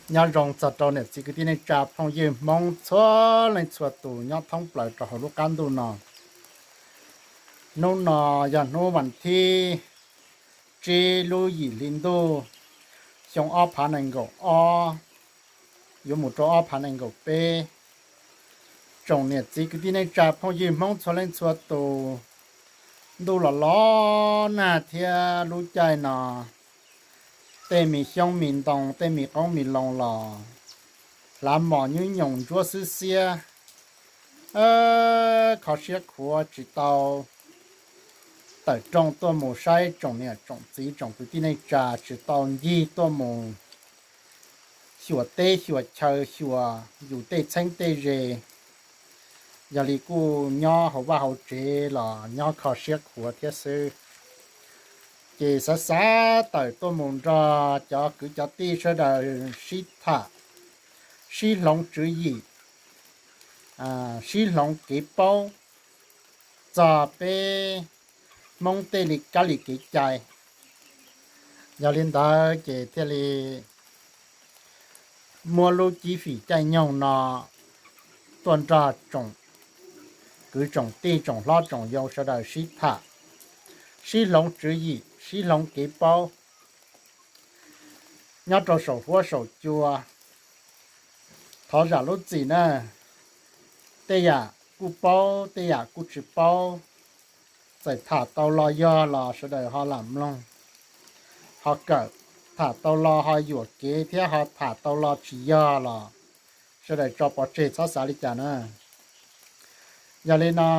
Nyob zoo txog rau niam txiv kwv tij neej tsa phooj ywg Hmoob txhua leej txhua tus nyob thoob plaws rau hauv lub qab ntuj no. Hnub no yog hnub vas thib tsib lub yim hli ntuj, xyoo ob phav nees nkaum ob yuav mus rau ob phav nees nkaum peb. Tsoom niam txiv kwv tij neej tsa phooj ywg Hmoob txhua leej txhua tus, ntuj los los nag thiab lub caij no tej me xyoob me ntoo, tej me qoob me loo los hlav mos nyuj nyoos ntsuab xwb xiab, kho siab khuav tsis tau tawm rooj tuaj mus saib tsoom niam tsoom txiv tsoom kwv tij neej tsa, tsis tau ncig tuaj mus xyuas teb xyuas chaw xyuas yus tej txheeb tej ze. Yog li kuj nyob hauv vaj hauv tsev los nyob kho siab khuav thiab xwb. Ces xav xav tawm tuaj mus nrog cov kwv cov tij sawv daws sib tham, sib hloov tswv yim, sib hloov kev paub txog peb Hmoob tej li kab li kev cai. Yog li ntawd ces thiaj li muab lub cib fim caij nyoog no tuaj nrog tsoom kwv tsoom tij tsoom hlob tsoom yau sawv daws sib tham, sib hloov tswv yim, sib hloov kev paub nyob rau saum huab saum cua. Thov zam lub txim na, tej yam kuj paub tej yam kuj tsis paub, txawm tham tau lo yog los sawv daws ho lam mloog, ho kawm, tham tau lo ho yuam kev thiab ho tham tau lo tsis yog los sawv daws tso pov tseg txhob xav li cas na. Yog li no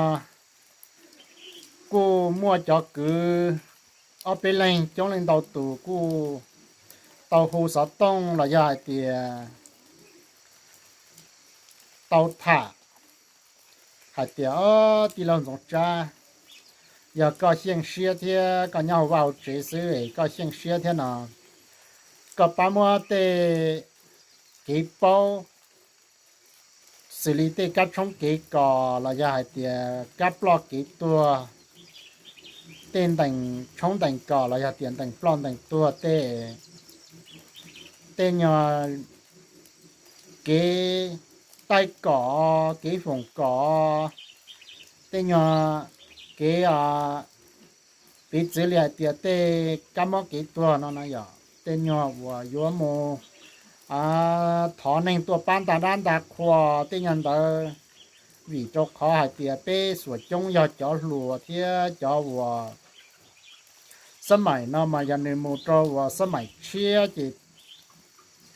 kuj muaj cov kwv ob peb leeg coob leej ntau tus kuj tau hu xov tooj los yog hais tias tau tham hais tias, Ob, tij laug Ntxoov Tsab, yog koj xyeej siab thiab koj nyob hauv vaj hauv tsev xwb es koj xyeej siab thiab no, koj pab muab tej kev paub xws li tej kab tshoob kev kos los yog hais tias kab ploj kev tuag, tej ntees tshoob ntees kos los yog tias ntees ploj ntees tuag, tej, tej nyuag kev taij kos, kev foom kos, tej nyuag kev, piv txwv li hais tias tej kab mob kev tuag no na yom, tej nyuag uas yuav mus thov neeg tuaj pab nta dab nta qhua, tej nyuag ntawd, vim rau qhov hais tias peb xuam coob yog cov hluas thiab cov uas xab maim no mas yog nws mus rau uas xab maim tshiab ces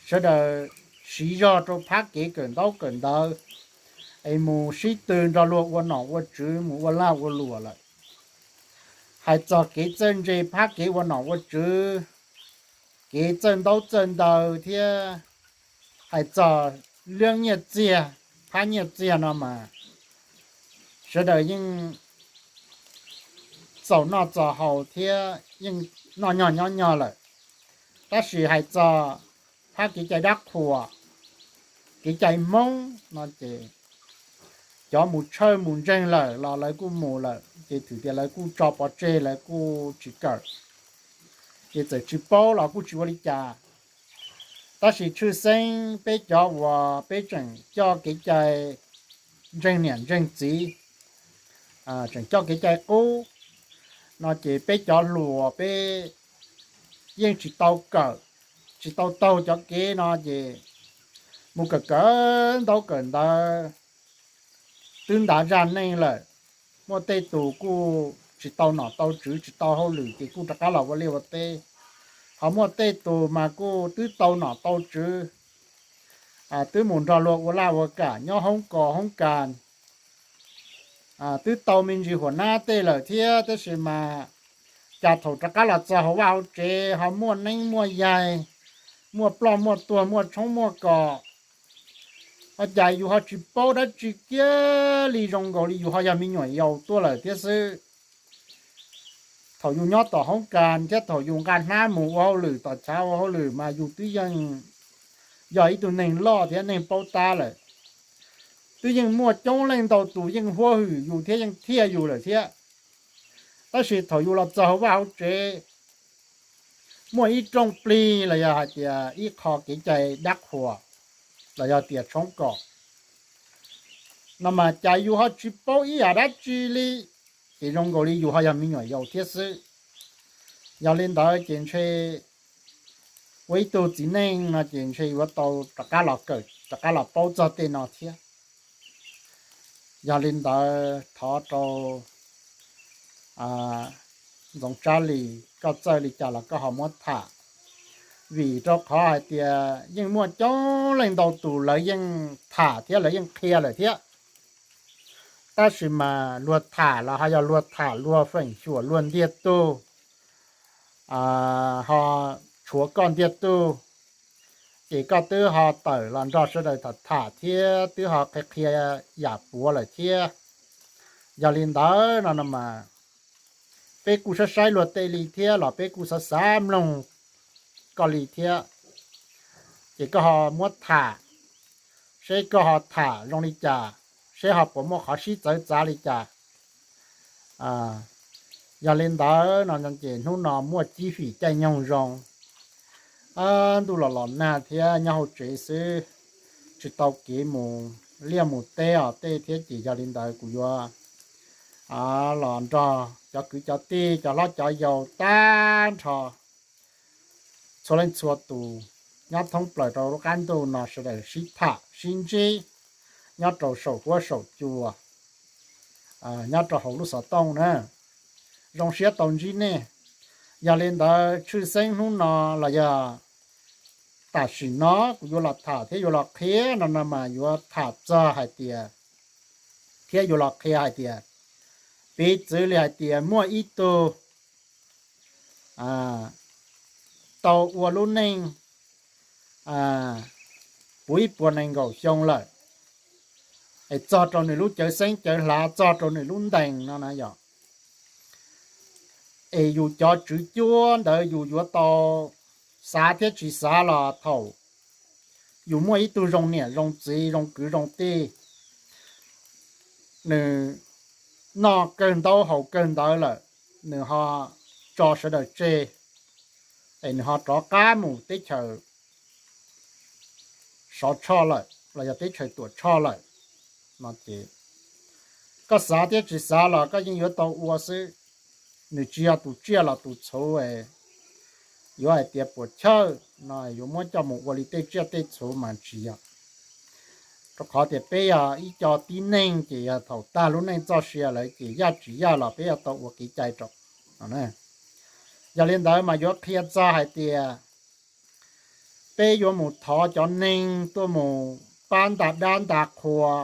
sawv daws siv zog rau phab kev kawm ntaub kawm ntawv es mus sib tw nrog luag ua nom ua tswv mus ua laj ua luam lawm. Hais txog kev txawj ntse phab kev ua nom ua tswv, kev txawj ntaub txawj ntawv thiab hais txog liab nyiaj txiag, phab nyiaj txiag no mas sawv daws yeej txaus noj txaus haus thiab yeej noj nyog nyob nyog lawm. Tab sis hais txog phab kev cai dab qhuas, kev cai Hmoob no ces cov mus tshawj mus ntseeg lawm los lawv kuj mus lawm ces thwm tias lawv kuj tso pov tseg, lawv kuj tsis kawm, ces txawm tsis paub los kuj tsis ua li cas. Tab sis tshwj xeeb peb cov uas peb tseem coj kev cai ntseeg niam ntseeg txiv, tseem coj kev cai qub no ces peb cov hluas peb yeej tsis tau kawm, tsis tau taug cov kev no ces mus kawm kawm ntaub kawm ntawv twb ntav zaj neej lawm. Muaj tej tus kuj tsis tau nom tau tswv tsis tau hauj lwm ces kuj rov qab los ua liaj ua teb. Ho muaj tej tus mas kuj twb tau nom tau tswv, twb mus nrog luag ua laj ua kam nyob hoob kos hoob kas, twb tau me ntsis huam nab tej lawm thiab, tab sis mas cas thaum rov qab los txog hauv vaj hauv tsev ho muaj neeb muaj yaig, muaj ploj muaj tuag muaj tshoob muaj kos, ho cas yus ho tsis paub dab tsi kiag li, zoo nkaus li yus ho yog me nyuam yaus tuaj lawm thiab xwb. Thaum yus nyob tom hoob kas thiab thaum yus nqa hnab mus ua hauj lwm tom chav ua hauj lwm mas yus twb yeej yog ib tug neeg loj thiab neeg paub tab lawm. Twb yeej muaj coob leej ntau tus yeej huab hwm yus thiab yeej thiaj yus lawm thiab. Tab sis thaum yus los txog hauv vaj hauv tsev, muaj ib rooj plig los yog hais tias ib qho kev cai dab qhuas los yog tias tshoob kos no mas cas yus ho tsis paub ib yam dab tsi li, ces zoo nkaus li yus ho yog me nyuam yaus thiab xwb. Yog li ntawd ces ntshe ua ib tug txiv neej no ces ntshe yuav tau rov qab los kawm, rov qab los paub txog tej no thiab. Yog li ntawd thov rau Ntxoov Tsab Lis, koj txawj li cas los koj ho muab tham, vim rau qhov hais tias yeej muaj coob leej ntau tus lawv yeej tham thiab lawv yeej qhia lawm thiab. Tab sis mas luag tham los ho yog luag tham luag feem xyuam luag ntiag tug, ho tshuav koj ntiag tug, ces koj twb ho tawm los nrog sawv daws tham tham thiab twb ho qhia qhia yam puav lawm thiab. Yog li ntawd no no mas peb kuj saib saib luag tej li thiab los peb kuj xav xav mloog koj li thiab. Ces koj ho muab tham, seb koj ho tham zoo li cas, seb ho puas muaj qhov sib txawv txav li cas. Yog li ntawd no ces hnub no muaj cib fim caij nyoog zoo, ntuj los los nag thiab nyob hauv tsev xwb, tsis tau kev mus liaj mus teb os tej thiab ces yog li ntawd kuv yuav los nrog cov kwv cov tij cov hlob cov yau tag nrho txhua leej txhua tus nyob thoob plaws rau lub qab ntuj no sawv daws sib tham sib ntsib nyob rau saum huab saum cua, nyob rau hauv lub xov tooj na. Zoo siab tau ntsib nej. Yog li ntawd tshwj xeeb hnub no los yog tam sim no kuv yuav los tham thiab yuav los qhia no no mas yuav tham txog hais tias, thiab yuav los qhia hais tias, piv txwv li hais tias muaj ib tug tau ua lub neej puv ib puas nees nkaum xyoo lawm, es txog rau nws lub cawv xeeb cawv hlav, txog rau nws lub ntees no na yog, es yus cov tswv cuab ntawd yus yuav tau xav thiab tsis xav los thaum yus muaj ib tug zoo niam zoo txiv zoo kwv zoo tij, nws noj kawg ntaub haus kawg ntawv lawm, nws ho tso sawv daws tseg, es nws ho rov qab mus teb chaws Sov Tshoj lawm los yog teb chaws Tuam Tshoj lawm no ces, koj xav thiab tsis xav los koj yeej yuav tau ua xwb. Nws tsis yog tus tsiaj los tus txhuv yuav hais tias puas chawj no yuav muab coj mus ua li tej tsiaj tej txhuv mas tsis yog. Rau qhov tias peb yog ib co tib neeg ces yog thaum tag lub neej txoj sia lawm ces yaj tsis yaj los peb yuav tau ua kev cai rau. Yog li ntawd mas yuav qhia txog hais tias peb yuav mus thov cov neeg tuaj mus pab nta dab nta qhua,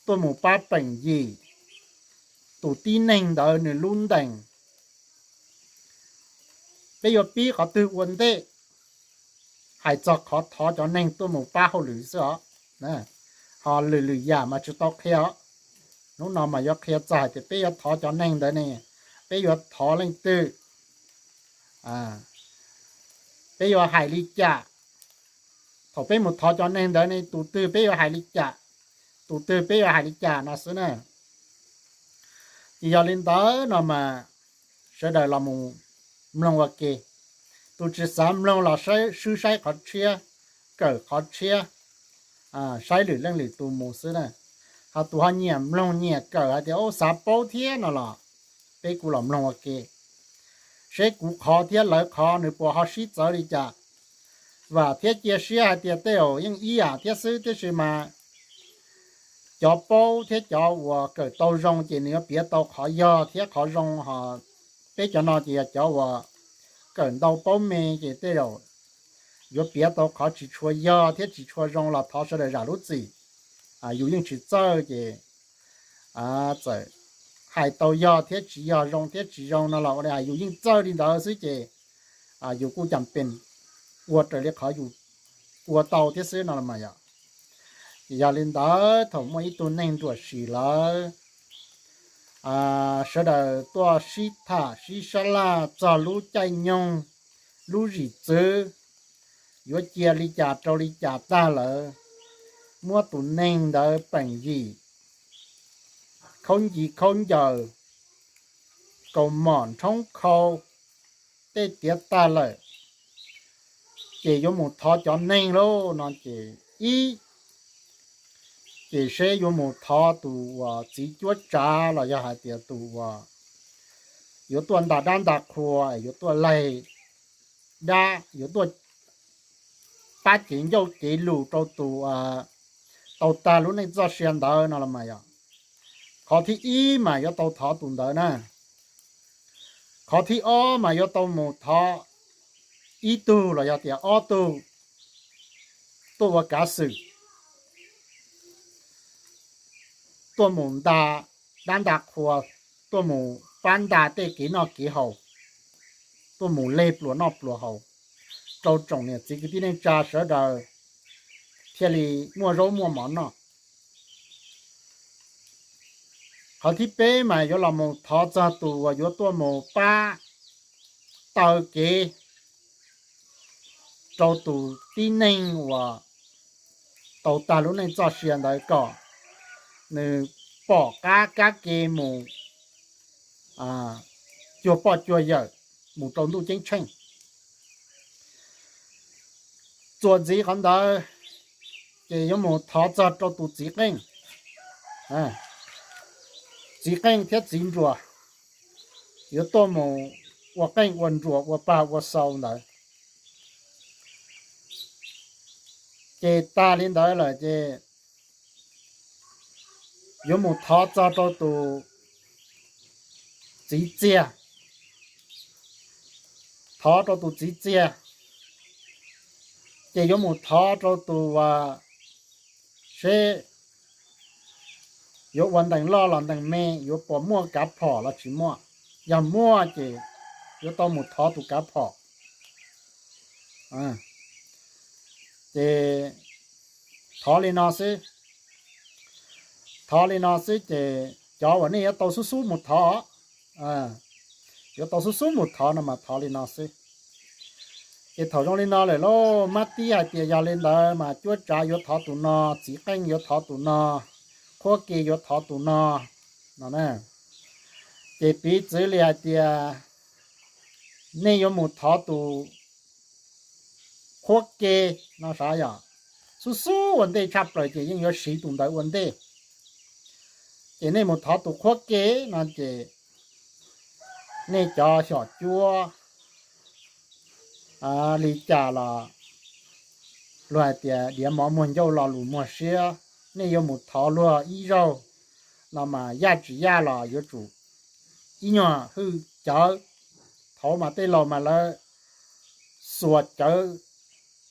tuaj mus pab peem yim tus tib neeg ntawd nws lub ntees. Peb yuav pib qhov twg ua ntej, hais txog qhov thov cov neeg tuaj mus pab hauj lwm xwb os, ho lwm lwm yam mas tsis tau qhia os. Hnub no mas yuav qhia txog hais tias peb yuav thov cov neeg ntawd ne, peb yuav thov leej twg, peb yuav hais li cas, thaum peb mus thov cov neeg ntawd ne tus twg peb yuav hais li cas, tus twg peb yuav hais li cas no xwb na. Ces yog li ntawd no mas sawv daws los mus mloog ua ke. Tus tsis xav mloog los swb saib qhov tshiab, kawm qhov tshiab, saib lwm leej lwm tus mus xwb na. Ho tus ho nyiam mloog nyiam kawm hais tias ub xav paub thiab no los peb kuj los mloog ua ke, seb kuv qhov thiab lawv qhov nws puas ho sib txawv li cas. Vam thiab cia siab hais tias tej zaum yeej ib yam thiab xwb tiam sis mas cov paub thiab cov uas kawm tau zoo ces nws yuav piav tau qhov yog thiab qhov zoo ho. Peb cov no ces yog cov uas kawm ntau paub me ces tej zaum yuav piav tau qhov tsis tshua yog thiab tsis tshua zoo los thov sawv daws zam lub txim. Yus yeej tsis txawj ces txawm hais tau yog thiab tsis yog zoo thiab tsis zoo no los ua li hais yus yeej txawj li ntawd xwb ces yus kuj cam pees ua raws li qhov yus ua tau thiab xwb no los mas yog. Ces yog li ntawd thaum muaj ib tug neeg nruam sim lawm, sawv daws tuaj sib tham sib sab laj txog lub caij nyoog, lub zim txwv yuav cia li cas rau li cas tag lawm, muab tus neeg ntawd peem yim, khaub ncig khaub ncaws, kaus mom nrhoob khau, tej tiav tag lawm, ces yuav mus thov cov neeg lauj no ces ib, ces seb yuav mus thov tus uas txiv cuab tsav los yog hais tias tus uas yuav tuaj nta dab nta qhua, yuav tuaj laig dab, yuav tuaj pab cev ncauj cev lus rau tus tau tag lub neej txoj sia ntawd no los mas yog, qhov thib ib mas yuav tau thov tus ntawd na. Qhov thib ob mas yuav tau mus thov ib tug los yog tias ob tug tuaj ua kav xwm, tuaj mus nta dab nta qhua, tuaj mus pab nta tej kev noj kev haus, tuaj mus leg pluas noj pluas haus rau tsoom niam txiv kwv tij neej tsa sawv daws thiaj li muaj zaub muaj mov noj. Qhov thib peb mas yuav los mus thov txog tus uas yuav tuaj mus pab taw kev rau tus tib neeg uas tau tag lub neej txoj sia ntawd kom nws pom qab kab ke mus cuag poj cuag yawm, mus rau ntuj ceeb tsheej. Txuas ntxiv qhov ntawd ces yuav mus thov txog rau tus txiv qeej, txiv qeej thiab txiv nruas, yuav tuaj mus ua qeej ua nruas ua pag ua xau ntawd. Ces tag li ntawd lawm ces yuav mus thov txog rau tus txiv txiag, thov rau tus txiv txiag, ces yuav mus thov rau tus uas seb yuav ua ntees loj los ntees me, yuav pom muaj kav phom los tsis muaj. Yog muaj ces yuav tau mus thov tus kav phom. Ces thov li no xwb, thov li no xwb ces cov uas nej yuav tau xub xub mus thov, yuav tau xub xub mus thov no mas thov li no xwb. Ces thaum zoo li no lawm lauj, mab tib hais tias yog li ntawd mas cuab tsav yuav thov tus no, txiv qeej yuav thov tus no, qhuab ke yuav thov tus no no. Ces piv txwv li hais tias nej yuav mus thov tus qhuab ke no sav yom, xub xub ua ntej tshaj plaws ces yeej yuav siv tus ntawd ua ntej. Ces nej mus thov tus qhuab ke no ces nej cov xyom cuab li cas los luag hais tias diav mov muag ncauj lo lus muag siab, nej yuav mus thov luag ib zaug no mas yaj tsis yaj los yuav tsum ib nyuag hwj cawv. Thaud mas tej laus mas lawv xuas cawv,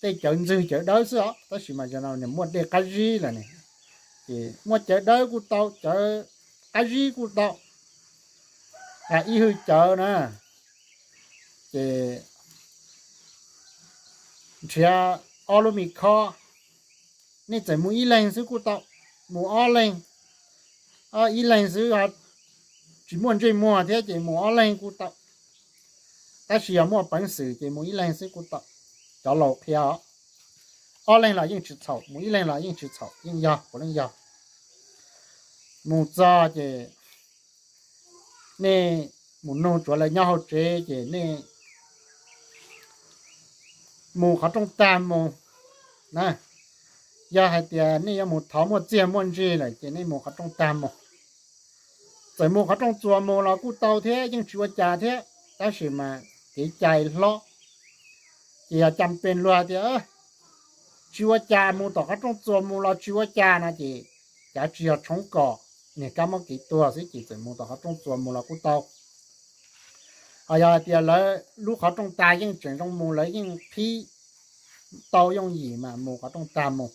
tej cawv ntxwg cawv dawb xwb os, tab sis mas zaum no muaj dej qab zib lawm ne, ces muaj cawv dawb kuj tau, cawv qab zib kuj tau, ib hwj cawv na. Ces nrhiav ob lub me khob, nej txawm mus ib leeg xwb kuj tau, mus ob leeg, ib leeg xwb tsis muaj ntsej muag thiab ces mus ob leeg kuj tau. Tab sis yog muaj peev xwm ces mus ib leeg xwb kuj tau. Cov laus qhia, ob leeg los yeej tsis txhaum, mus ib leeg los yeej tsis txhaum, yeej yog puav leej yog. Mus txog ces nej mus nug tsuav lawv nyob hauv tsev ces nej mus qhov rooj tag mus na. Yog hais tias nej yuav mus thov muaj txiag muaj ntsig lawm ces nej mus qhov rooj tag mus. Txawm mus qhov rooj txuas mus los kuj tau thiab, yeej tsis ua cas thiab, tab sis mas kev cai hlob. Ces yog cas pes luag tias tsis ua cas, mus tom qhov rooj txuas mus los tsis ua cas no ces cav tsis yog tshoob kos, niag kab mob kev tuag xwb ces txawm mus tom qhov rooj txuas mus los kuj tau. Ho yog hais tias lawv lub qhov rooj tag yeej tseem zoo mus, lawv yeej qhib tau yooj yim mas mus qhov rooj tag mus.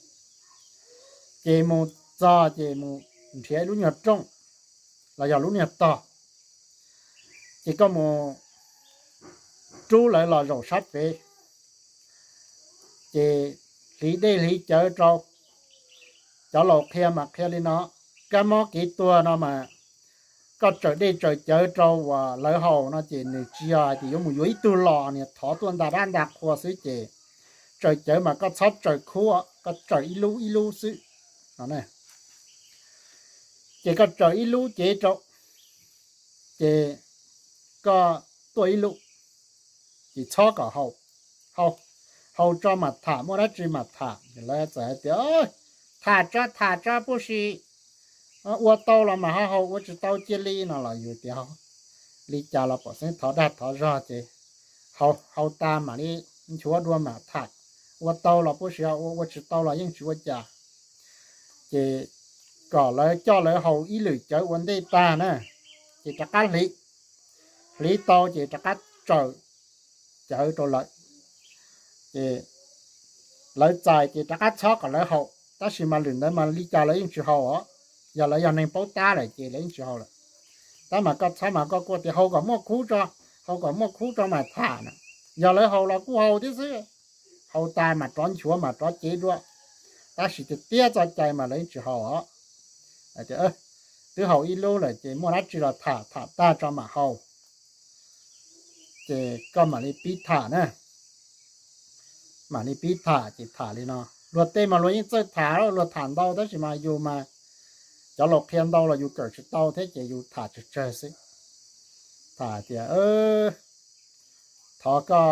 Ces mus txog ces mus nrhiav ib lub nyuag rooj los yog lub nyuag tog, ces koj mus rub lawv los zaum sab pem, ces hliv dej hliv cawv rau. Cov laus qhia mas qhia li no, kab mob kev tuag no mas koj tsaws dej tsaws cawv rau uas lawv haus no ces nws tsis yog hais tias yuav mus yuav ib tug los niag thov tuaj nta dab nta qhua xwb ces tsaws cawv mas koj txhob tsaws khub, koj tsaws ib lub ib lub xwb no. Ces koj tsaws ib lub cev rau, ces koj tuaj ib lub, ces txhob kom haus, haus, haus tso mam tham, muaj dab tsi mam tham. Lawv txawm hais tias, tham tso tham tso puj si, ua tau los mam ho haus, ua tsis tau cia li no los yus tias li cas los pom xeeb thov dag thov zog ces haus, haus tas mam li nchuav dua mam tham, ua tau los puj si ua, ua tsis tau los yeej tsis ua cas. Ces kom lawv coj lawv haus ib lwm cawv ua ntej tag na, ces rov qab hliv, hliv tau ces rov qab tsaws cawv rau lawv. Ces lawv txais ces rov qab txhob kom lawv haus, tab sis mas lwm ntawd mas li cas lawv yeej tsis haus os. Yog lawv yog neeg paub tab lawm ces lawv yeej tsis haus lawm. Tab mas koj txhob mas koj kuj tias haus kom muaj khub tso, haus kom muaj khub tso mam tham na. Yog lawv haus los kuj haus thiab xwb, haus tas mam rov nchuav mam rov cev dua, tab sis tiag tiag txoj cai mas lawv yeej tsis haus os. Twb haus ib lub lawm ces muaj dab tsi los tham, tham tag tso mam haus. Ces koj mam li pib tham na, mam li pib tham ces tham li no. Luag tej mas luag yeej txawj tham, luag tham ntau tab sis mas yus mas cov laus qhia ntau los yus kawm tsis tau thiab ces yus tham tsawg tsawg xwb. Tham tias, thov koj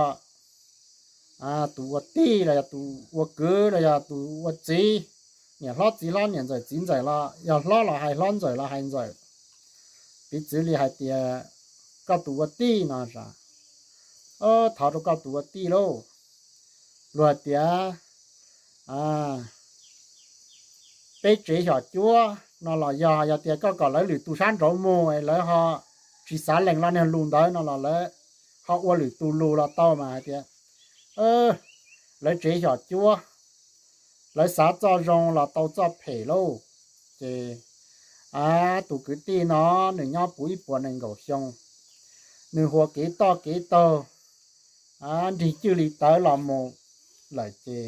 tus ua tij los yog tus ua kwv los yog tus ua txiv, niam hlob txiv hlob niam ntxawm txiv ntxawm los yog hlob los hais hlob ntxawm los hais ntxawm, piv txwv li hais tias koj tus ua tij no, thov rau koj tus ua tij lauj, luag tias peb tsev xyom cuab no los yog, yog tias koj kom lawv lwm tus sab nraud mus es lawv ho tsis xav lees lo niag lus ntawd no los lawv ho ua lwm tus lus los tau mas hais tias lawv tsev xyom cuab, lawv xav txoj zoo los tau txoj phem lauj. Ces tus kwv tij no nws nyob puv ib puas nees nkaum xyoo, nws huas kev toj kev taug nrig cwj li tawv los mus lawm ces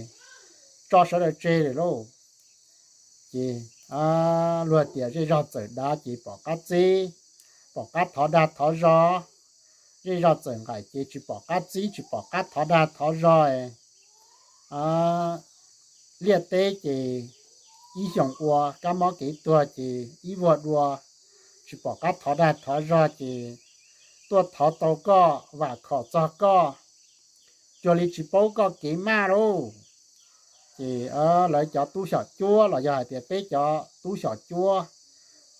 tso sawv daws tseg lawm lauj. Ces luag tias zej zog txawm dav ces pom qab txib, pom qab thov dag thov zog, zej zog txawm nqaim ces tsis pom qab txib tsis pom qab thov dag thov zog. Liaj teb ces ib xyoos ua kab mob kev tuag ces ib vuag dua, tsis pom qab thov dag thov zog ces tuaj thov tau koj, vam khom txog koj, cuag li tsis paub koj kev maj lauj. Ces lawv cov tub xyom cuab los yog hais tias peb cov tub xyom cuab,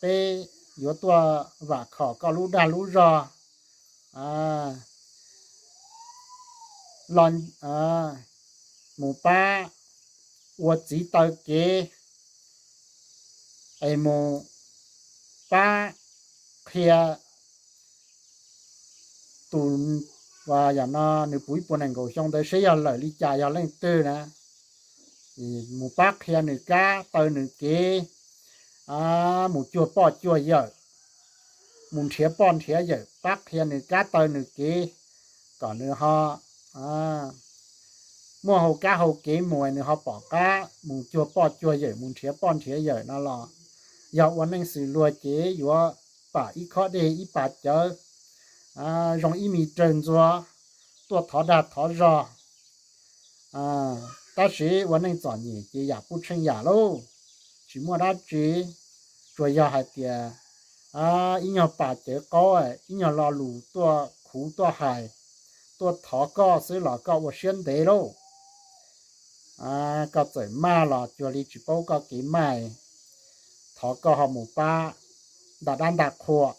peb yuav tuaj vam khom koj lub dag lub zog los mus pab ua txiv taw kev es mus pab qhia tus, yam no nws puv ib puas nees nkaum xyoo ntawd seb yog lawm li cas yog leej twg na, mus pab qhia nws kab taw nws kev, mus cuag poj cuag yawm, mus nrhiav poj nrhiav yawm pab qhia nws kab taw nws kev, kom nws ho muaj hau kab hau kev mus nws ho pom qab mus cuag poj cuag yawm mus nrhiav poj nrhiav yawm no los yog ua neej xws luag ces yuav pam ib khob dej ib pas cawv, zoo ib me rawg ntxuag tuaj thov dag thov zog. Tab sis ua neej txom nyem ces yam kuj tsheej yam lauj, tsis muaj dab tsi, tsuas yog hais tias ib nyuag pas cawv qaub, ib nyuag lo lus tuaj khuv tuaj hais, tuaj thov koj xwb los koj ua siab ntev lauj. Koj txawm maj los cuag li tsis paub koj kev maj, thov koj ho mus pab nta dab nta qhua,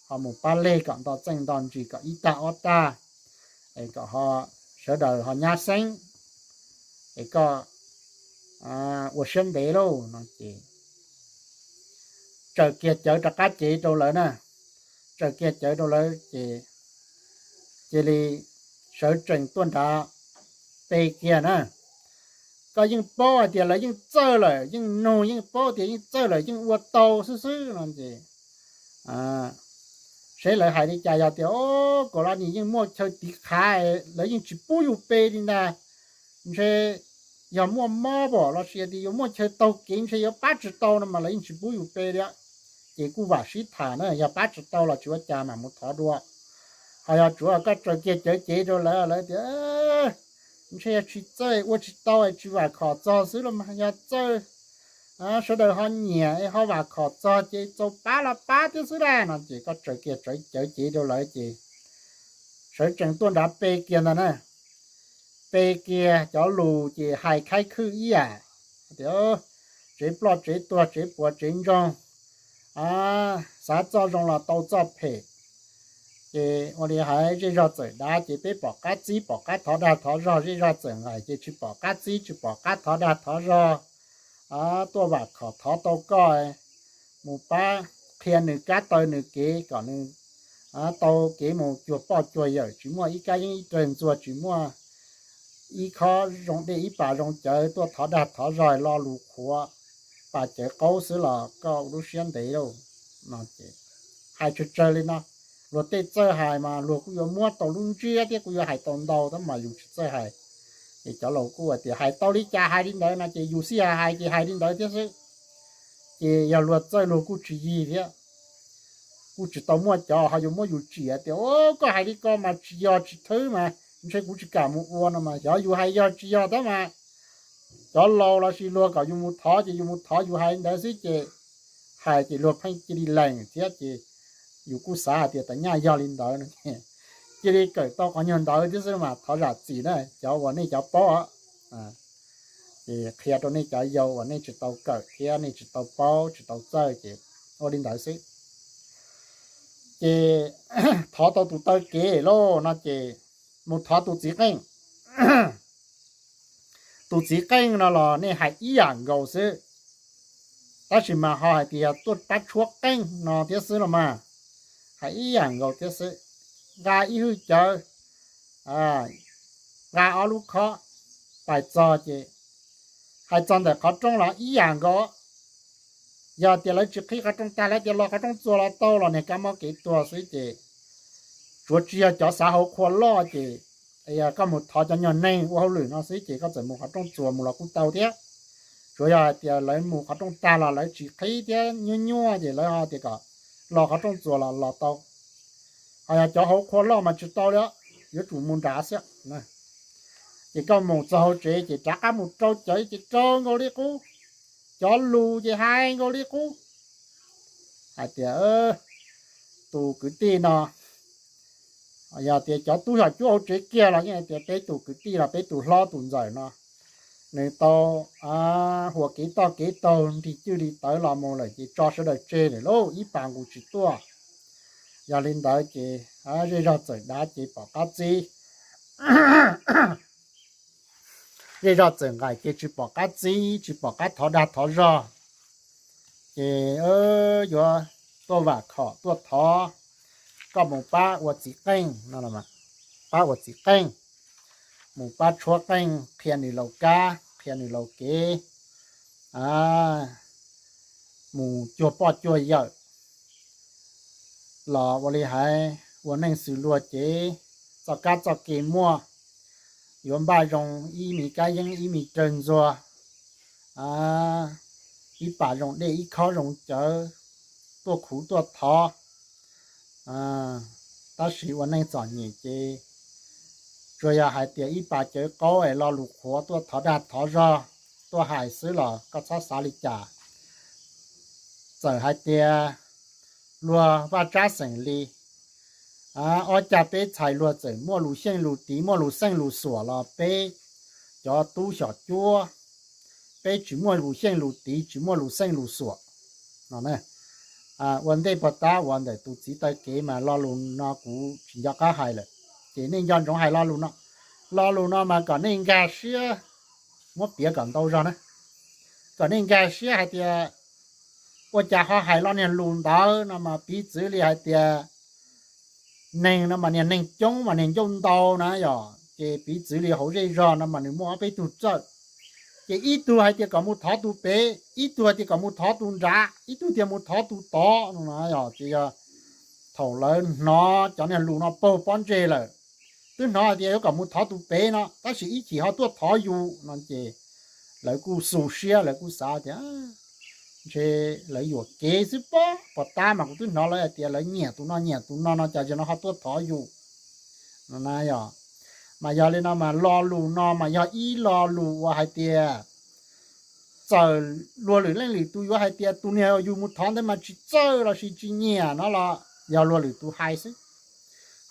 ho mus pab leg kom nto txeej nto ntsis kom ib tag ob tag, es kom ho sawv daws ho nyab xeeb, es koj ua siab ntev lauj no ces tsaws kiag cawv rov qab cev rau lawv na. Tsaws kiag cawv rau lawv ces cia li sawv tsees tuaj nrad pe kiag na. Koj yeej paub hais tias lawv yeej txawj lawm, yeej nug yeej paub tias yeej txawj lawm, yeej ua tau xwb xwb no ces seb lawv hais li cas, yog tias o, kaum los nis yeej muaj chaw tiv qhav, lawv yeej tsis pub yus pe li ntag. Ntshe yog muaj mob pom los sis tias yuav muaj chaw taug kev ntshe yuav pab tsis tau no mas lawv yeej tsis pub yus pe li. Ces kuj vam sib tham na, yog pab tsis tau los tsis ua cas mam mus thov dua. Ho yog tsuav koj tsaws kiag cawv cev rau lawv, lawv tias ntshe yog tsis txawj ua tsis tau tsis vam khom txog xwb los mas yog txawj sawv daws ho nyiam ho vam khom txog ces txaus pab los pab thiab xwb dab no ces koj tsaws kiag cawv cev rau lawv ces sawv tsees tuaj nrad pe kiag ntag na. Pe kiag cov lus ces hais khaib khwj ib yam tias tsev ploj tsev tuag, tsev puas tsev ntsoog, xav txoj zoo los tau txoj phem. Ces ua li hais zej zog txawm dav ces peb pom qab txib pom qab thov dag thov zog, zej zog txawm nqaim ces tsis pom qab txib tsis pom qab thov dag thov zog. Tuaj vam khom thov tau koj mus pab qhia nws kab taw nws kev kom nws tau kev mus cuag poj cuag yawm, tsis muaj ib kab yeeb ib rawg ntxuag, tsis muaj ib khob zoo dej ib pas zoo cawv, tuaj thov dag thov zog lo lus qhuav, pas cawv qaub xwb los koj ua lub siab ntev lauj. No ces hais tsawg tsawg li no, luag tej txawj hais mas luag kuj yuav muab tau lub ntsiab thiab kuj yuav hais tau ntau tab mas yus tsis txawj hais. Ces cov laus kuj hais tias hais tau li cas hais li ntawd no ces yus xij hais hais ces hais li ntawd thiab xwb. Ces yog luag txawj luag kuj tsis yig thiab, kuj tsis tau muaj cov ho yuav muab yus tsim tias koj hais li ko mas tsis yog tsis thwb mas ntshe kuv tsis kam mus ua no mas xyov yus hais yog tsis yog tab mas cov laus lossis luag kom yus mus thov ces yus mus thov yus hais li ntawd xwb ces hais ces luag pheej cia li lees thiab ces yus kuj xav hais tias tam nyaj yog li ntawd no ces cia li kawm tau qhov nyuag ntawd thiab xwb mas thov zam txim na cov uas nej cov paub ces qhia rau nej cov yau uas nej tsis tau kawm thiab nej tsis tau paub tsis tau txawj ces ua li ntawd xwb. Ces thov tau tus taw kev lauj no ces mus thov tus txiv qeej. Tus txiv qeej no los nej hais ib yam nkaus xwb, tab sis mas ho hais tias yog tuaj pab tshuab qeej no thiab xwb los mas, hais ib yam nkaus thiab xwb. Nqa ib hwj cawv, nqa ob lub khob, pais txog ces hais txog ntawm qhov rooj los ib yam nkaus. Yog tias lawv tsis qhib qhov rooj tag lawv tias los qhov rooj txuas los tau los niag kab mob kev tuag xwb ces tsuav tsis yog cov xav hauv qhua loj ces koj mus thov cov nyuag neeg ua hauj lwm no xwb ces koj txawm mus qhov rooj txuas mus los kuj tau thiab. Tsuav yog hais tias lawv mus qhov rooj tag los lawv tsis qhib thiab nyuaj nyuaj ces lawv ho tias kom los qhov rooj txuas los los tau. Ho yog cov hauv qhua loj mas tsis tau li, yuav tsum mus nrad xwb. Ces koj mus txog hauv tsev ces rov qab mus rau cawv ces rau nkaus li qub, cov lus ces hais nkaus li qub hais tias tus kwv tij no, yog tias cov tub xyom cuab hauv tsev kiag los yeej hais tias peb tus kwv tij los peb tus hlob tus ntxawm no nws tau huam kev toj kev taug nrig cwj li tawv los mus lawm ces tso sawv daws tseg lawm lauj, ib pas nqus tsis tuaj. Yog li ntawd ces zej zog txawm dav ces pom qab txib, zej zog txawm nqaim ces tsis pom qab txib tsis pom qab thov dag thov zog. Ces yuav tuaj vam khom tuaj thov koj mus pab ua txiv qeej no, pab ua txiv qeej, mus pab tshuab qeej qhia nws laus kab qhia nws laus kev, mus cuag poj cuag yawm los ua li hais ua neej xws luag ces txoj kab txoj kev muaj, yuav npaj zoo ib me kab yeeb ib me rawg ntxuag, ib pas zoo dej ib khob zoo cawv, tuaj khuv tuaj thov. Tab sis ua neej txom nyem ces tsuas yog hais tias ib pas cawv qaub es lo lus qhuav tuaj thov dag thov zog, tuaj hais xwb los koj txhob xav li cas. Txawm hais tias luag vaj tsab xeem li, ob cag peb txhais luag txawm muaj lus xyeej lus tiv muaj lus xeej lus xuam los peb cov tub xyom cuab, peb tsis muaj lus xyeej lus tiv tsis muaj lus xeej lus xuam no. Ua ntej puag ta uas ntawm tus txiv taw kev mas lo lus no kuv tsis nco qab hais lawm, ces nej nco ntsoov hais lo lus no. Lo lus no mas kom nej nkag siab, muab piav kom ntau zog na, kom nej nkag siab hais tias ua cas ho hais lo niag lus ntawd no mas piv txwv li hais tias neeg no mas niag neeg coob mas niag ncauj ntau na yom, ces piv txwv li hauv zej zog no mas nws muaj ob peb tug txawj, ces ib tug hais tias kom mus thov tus pem, ib tug hais tias kom mus thov tus nrad, ib tug tias mus thov tus tod no na yom. Ces yog thaum lawv hnov cov niag lus no paug pob ntseg lawm, twb hnov hais tias yuav kom mus thov tus pem no tab sis ib chim ho tuaj thov yus no ces lawv kuj xu siab lawv kuj xav tias ntshe lawv yuam kev xwb pob, puag ta mas kuv twb hnov lawv hais tias lawv nyiam tus no nyiam tus no no cas zaum no ho tuaj thov yus no na yom. Mas yog li no mas lo lus no mas yog ib lo lus uas hais tias txawm luag lwm leej lwm tus yuav hais tias tus niag yus mus thov ntawd mas tsis txawj lossis tsis nyiam no los yog luag lwm tus hais xwb.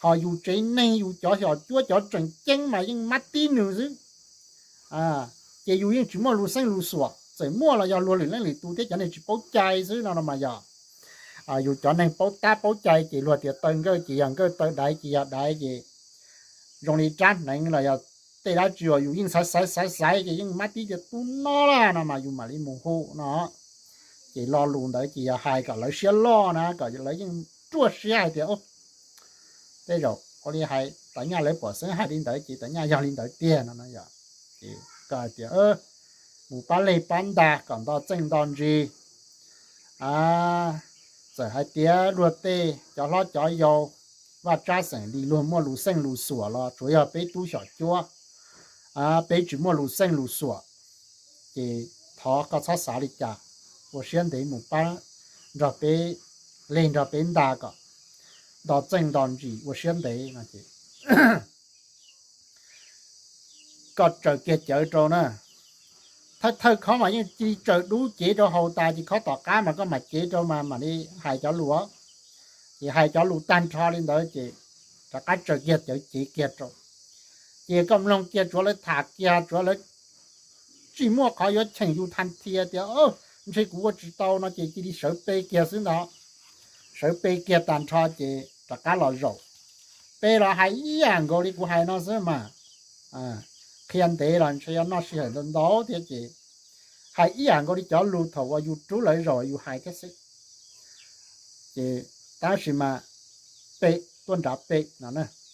Ho yus tsev neeg yus cov xyom cuab cov tseem ceeb mas yeej mab tib nws xwb. Ces yus yeej tsis muaj lus xeej lus xuam, txawm muaj los yog luag lwm leej lwm tus thiab cov neeg tsis paub cai xwb no no mas yog. Yus cov neeg paub tab paub cai ces luag tias taw nkawj ces yog nkawj, taw daiv ces yog daiv ces zoo li rab hneev los yog tej dab tsi uas yus yeej xaiv xaiv xaiv xaiv ces yeej mab tib tias tus no laj no mas yus mam li mus hu no. Ces lo lus ntawd ces yog hais kom lawv siab loj na, kom lawv yeej ruaj siab hais tias tej zaum ua li hais tas nyaj lawv pom xeeb hais li ntawd ces tas nyaj yog li ntawd tiag no no yog. Ces koj hais tias mus pab leg pab ntag kom nto txeej nto ntsis. Txawm hais tias luag tej cov hlob cov yau vaj tsab xeem li luag muaj lus xeej lus xuam los tsuav yog peb tub xyom cuab, peb tsis muaj lus xeej lus xuam. Ces thov koj txhob xav li cas, ua siab ntev mus pab nrog peb leg nrog peb ntag kom nto txeej nto ntsis ua siab ntev no ces koj tsaws kiag cawv rau na. Thawj thawj khob mas yeej cia li tsaws dub cev rau haus tas ces khob tom qab mas koj mam cev rau mas mam li hais cov lus. Ces hais cov lus tag nrho li ntawd ces rov qab tsaws kiag cawv cev kiag rau. Ces koj mloog kiag tsuav lawv tham kiag tsuav lawv tsis muaj qhov yuav cheem yus tha thia tias ntshe kuv ua tsis tau no ces cia li sawv pe kiag xwb ntag. Sawv pe kiag tag nrho ces rov qab los zaum. Pe los hais ib yam nkaus li kuv hais no xwb mas. Qhia ntev los ntshe yuav noj sij hawm ntau ntau thiab ces hais ib yam nkaus li cov lus thaum uas yus rub lawv zaum yus hais thiab xwb. Ces tab sis mas pe tuaj nrad pe no,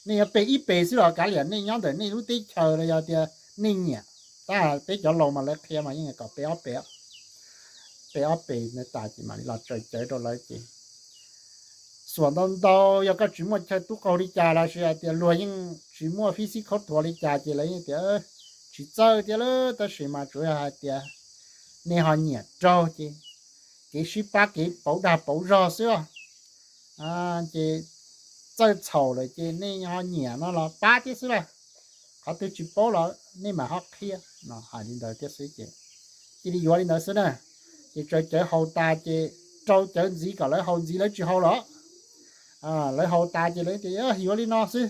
nej yuav pe ib pe xwb los kav liam nej nyob ntawm nej lub teb chaws los yog tias nej nyiam. Tab peb cov laus mas lawv qhia mas yeej kom pe ob pe, pe ob pe na tas ces mam li los tsaws cawv rau lawv ces xuam ntau ntau. Yog koj tsis muaj chaw tub qaug li cas los sis hais tias luag yeej tsis muaj fib xib khaub thuas li cas ces lawv yeej tias tsis txawj thiab lawm, tab sis mas tsuav yog hais tias nej ho nyiam raug ces kev sib pab kev pauv dag pauv zog xwb os. Ces txawj txhaum lawm ces nej ho nyiam no los pab thiab xwb las. Qhov twg tsis paub los nej mam ho qhia no, hais li ntawd thiab xwb ces cia li yuav li ntawd xwb na. Ces tsaws cawv haus tas ces rau cawv ntxiv kom lawv haus ntxiv, lawv tsis haus los lawv haus tas ces lawv tias yuav li no xwb,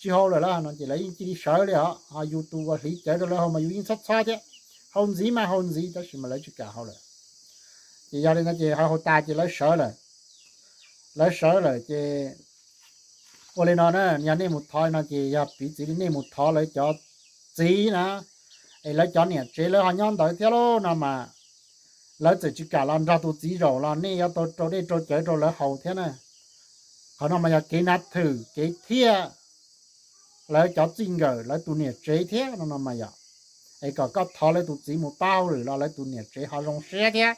tsis haus lawm los no ces lawv yeej cia li sawv li os. Ho yus tus uas hliv cawv rau lawv haus mas yus yeej txhob txhob thiab, haus ntxiv mas haus ntxiv tab sis mas lawv tsis kam haus lawm. Ces yog li no ces haus haus tas ces lawv sawv lawm. Lawv sawv lawm ces ua li no na, yog nej mus thov no ces yog piv txwv li nej mus thov lawv cov txiv na, es lawv cov niam tsev lawv ho nyob ntawd thiab lauj no mas lawv txawm tsis kam los nrog tus txiv zaum los nej yuav tau rau dej rau cawv rau lawv haus thiab na. Qhov no mas yog kev nav thwm kev thiaj lawv cov txij nkawm lawv tus niam tsev thiab no no mas yog, es kom koj thov lawv tus txiv mus pab hauj lwm los lawv tus niam tsev ho zoo siab thiab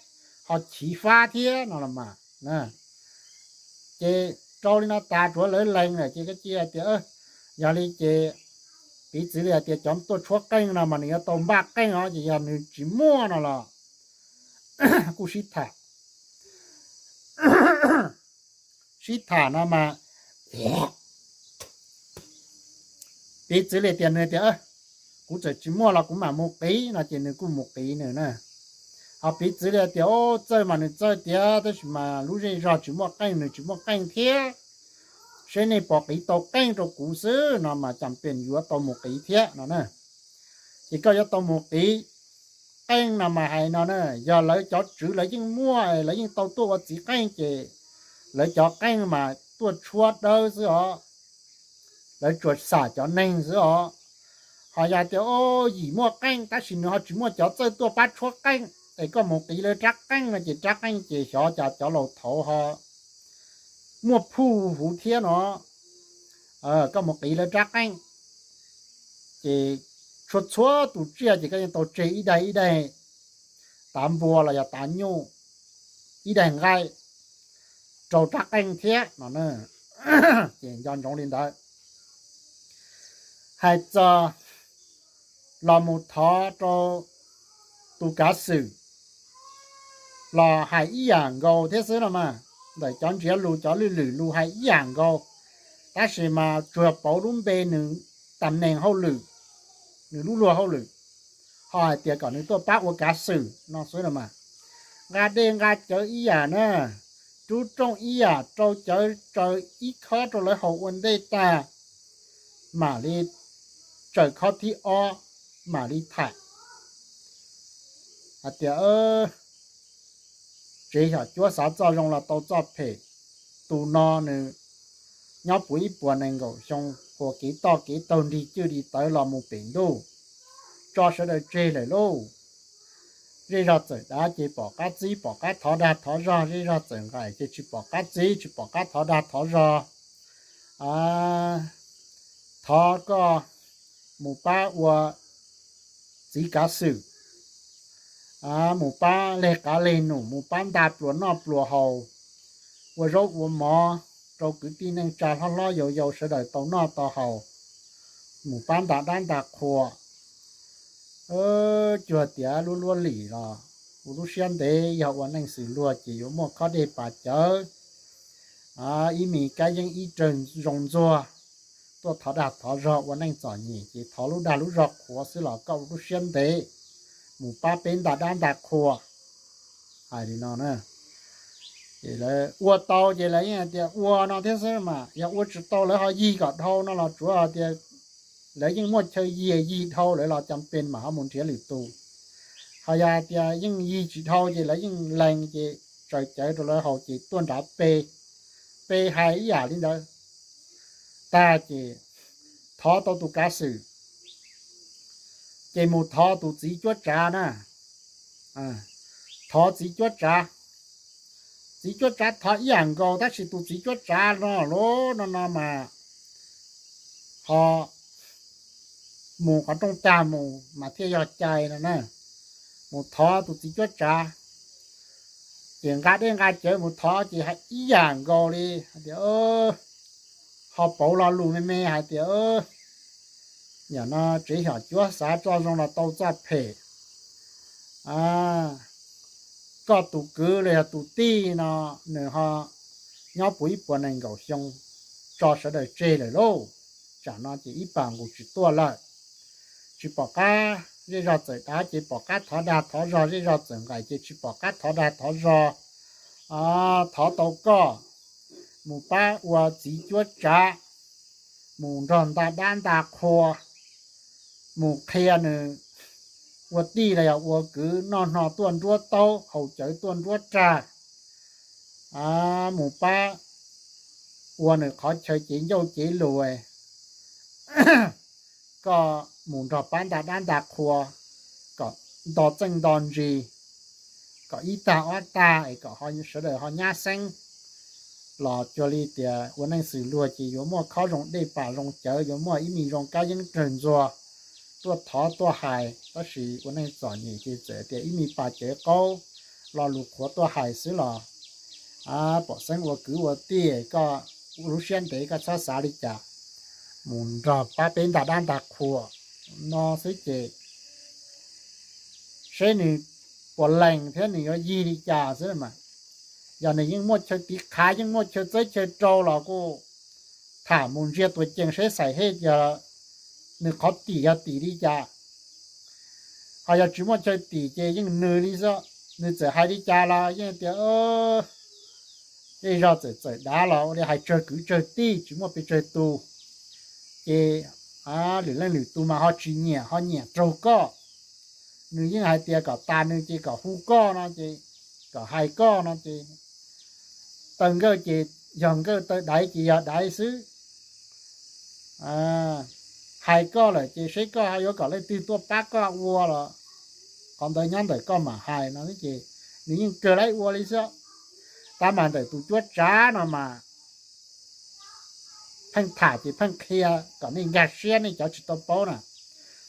ho chiv fab thiab no los mas. Ces rau li no tas tsuav lawv lees lawm ces koj cia tias yog li ces piv txwv li hais tias cov tuaj tshuab qeej no mas nws yuav tau npaj qeej os, ces yog nws tsis muaj no los kuj sib tham. Sib tham no mas piv txwv li tias nws tias kuv txawm tsis muaj los kuv mam mus qiv no ces nws kuj mus qiv nws na. Ho piv txwv li tias o txawj mas nws txawj tiag tab sis mas lub zej zog tsis muaj qeej, nws tsis muaj qeej thiab, seb nej puas qiv tau qeej rau kuv xwb no mas cas pem yuav tau mus qiv thiab no na. Ces koj yuav tau mus qiv qeej no mas hais no na, yog lawv cov tswv lawv yeej muaj, lawv yeej tau tuaj ua txiv qeej ces lawv cov qeej mas tuaj tshuab dawb xwb os, lawv tsuas xam cov neeg xwb os. Ho yog tias o yim muaj qeej tab sis nws ho tsis muaj cov txawj tuaj pab tshuab qeej es koj mus qiv lawv rab qeej no ces rab qeej ces xyov cas cov laus thaud ho muaj phuj huv thiab no. Koj mus qiv lawv rab qeej ces txhua txhua tus tsiaj ces koj yeej tau tseg ib daig ib daig tav npua los yog tav nyuj, ib daig nqaij rau rab qeej thiab no. Ces nco ntsoov li ntawd. Hais txog los mus thov rau tus kav xwm los hais ib yam nkaus thiab xwb no mas, ntawm cov ntsiav lus cov lwj lwm lus hais ib yam nkaus, tab sis mas tsuas pauv lub npe nws tam nees hauj lwm, nws lub luag hauj lwm, ho hais tias kom nws tuaj pab ua kav xwm no xwb no mas. Nqa dej nqa cawv ib yam na, lub rooj ib yam rau cawv tsaws ib khob rau lawv haus ua ntej tag, mam li tsaws khob thib ob, mam li tham hais tias, tsev xyom cuab xav txoj zoo los tau txoj phem. Tus no nws nyob puv ib puas nees nkaum xyoo, puas kev toj kev taug nrig cwj li tawv los mus pem ntuj, tso sawv daws tseg lawm lauj. Zej zog txawm dav ces pom qab txib pom qab thov dag thov zog, zej zog txawm nqaim ces tsis pom qab txib tsis pom qab thov dag thov zog. Thov koj mus pab ua txiv kav xwm, mus pab leg qav leg num, mus pab nta pluas noj pluas haus, ua zaub ua mov rau kwv tij neej tsa hlob hlob yau yau sawv daws tau noj tau haus, mus pab nta dab nta qhua. Cuag tias luab luab lim los kuv lub siab ntev yog ua neej xws luag ces yuav muaj khob dej pas cawv, ib me kab yeeb ib rawg zoo ntxuag, tuaj thov dag thov zog ua neej txom nyem ces thov lub dag lub zog qhuav xwb los koj ua lub siab ntev, mus pab peb nta dab nta qhua. Hais li no na, ces lawv ua tau ces lawv yeej hais tias ua no thiab xwb mas, yog ua tsis tau lawv ho yig kom dhau no los tsuav hais tias lawv yeej muaj chaw yig, yig dhau lawv los cas pes mam ho mus nrhiav lwm tus. Ho yog hais tias yeej yig tsis dhau ces lawv yeej lees ces tsaws cawv rau lawv haus ces tuaj nrad pe, pe hais ib yam li ntawd. Tag ces thov tau tus kav xwm, ces mus thov tus txiv cuab tsav na. Thov txiv cuab tsav, txiv cuab tsav thov ib yam nkaus tab sis tus txiv cuab tsav no lub no no mas ho mus qhov rooj tag mus mas thiaj yog cai no na. Mus thov tus txiv cuab tsav, ces nqa dej nqa cawv mus thov ces hais ib yam nkaus li hais tias, ho pauv lo lus me me hais tias, yam no tsev xyom cuab xav txoj zoo los tau txoj phem. Koj tus kwv los yog tus tij no nws ho nyob puv ib puas nees nkaum xyoo, tso sawv daws tseg lawm lauj. Tsam no ces ib pas nqus tsis tuaj lawm. Tsis pom qab, zej zog txawm dav ces pom qab thov dag thov zog, zej zog txawm nqaim ces tsis pom qab thov dag thov zog. Thov tau koj mus pab ua txiv cuab tsav, mus nrog nta dab nta qhua, mus qhia nws ua tij los yog ua kwv noj hno tuaj nruab taub, haus cawv tuaj nruab rag, mus pab ua nws qhov chaw cev ncauj cev lus, koj mus nrog pab nta dab nta qhua, kom nto txeej nto ntsis, kom ib tag ob tag es kom sawv daws ho nyab xeeb los cuag li tias ua neej xws luag ces yuav muaj khob zoo dej pas zoo cawv, yuav muaj ib me zoo kab yeeb rawg ntxuag tuaj thov tuaj hais, tab sis ua neej txom nyem ces txawm tias ib me pas cawv qaub, lo lus qhuav tuaj hais xwb los pom xeeb ua kwv ua tij, koj lub siab ntev koj txhob xav li cas, mus nrog pab peb nta dab nta qhua no xwb ces seb nws puas lees thiab nws yuav yig li cas xwb mas. Yog nws yeej muaj chaw tiv qhav yeej muaj chaw txawb chaw rau los kuj tham mus ntsiag tuas cees seb xaim hej yog nws qhov tim yog tim li cas. Ho yog tsis muaj chaw tim ces yeej nws li xwb, nws txawm hais li cas los yeej tias zej zog txawm txawm dav los ua li hais tsawg kwv tsawg tij tsis muaj pes tsawg tus, ces lwm leej lwm tus mas ho tsis nyiam ho nyiam raug koj. Nws yeej hais tias kom tas nws ces kom hu koj no ces, kom hais koj no ces, taw nkawj ces yog nkawj, taw daiv ces yog daiv xwb. Hais koj lawm ces seb koj ho yuav kom leej twg tuaj pab koj ua los qhov ntawd nyob ntawm koj mam hais no ces nws yeej kawg laib ua li xwb. Tab mas ntawm tus cuab tsav no mas pheej tham ces pheej qhia kom nej nkag siab nej cov tsis tau paub na.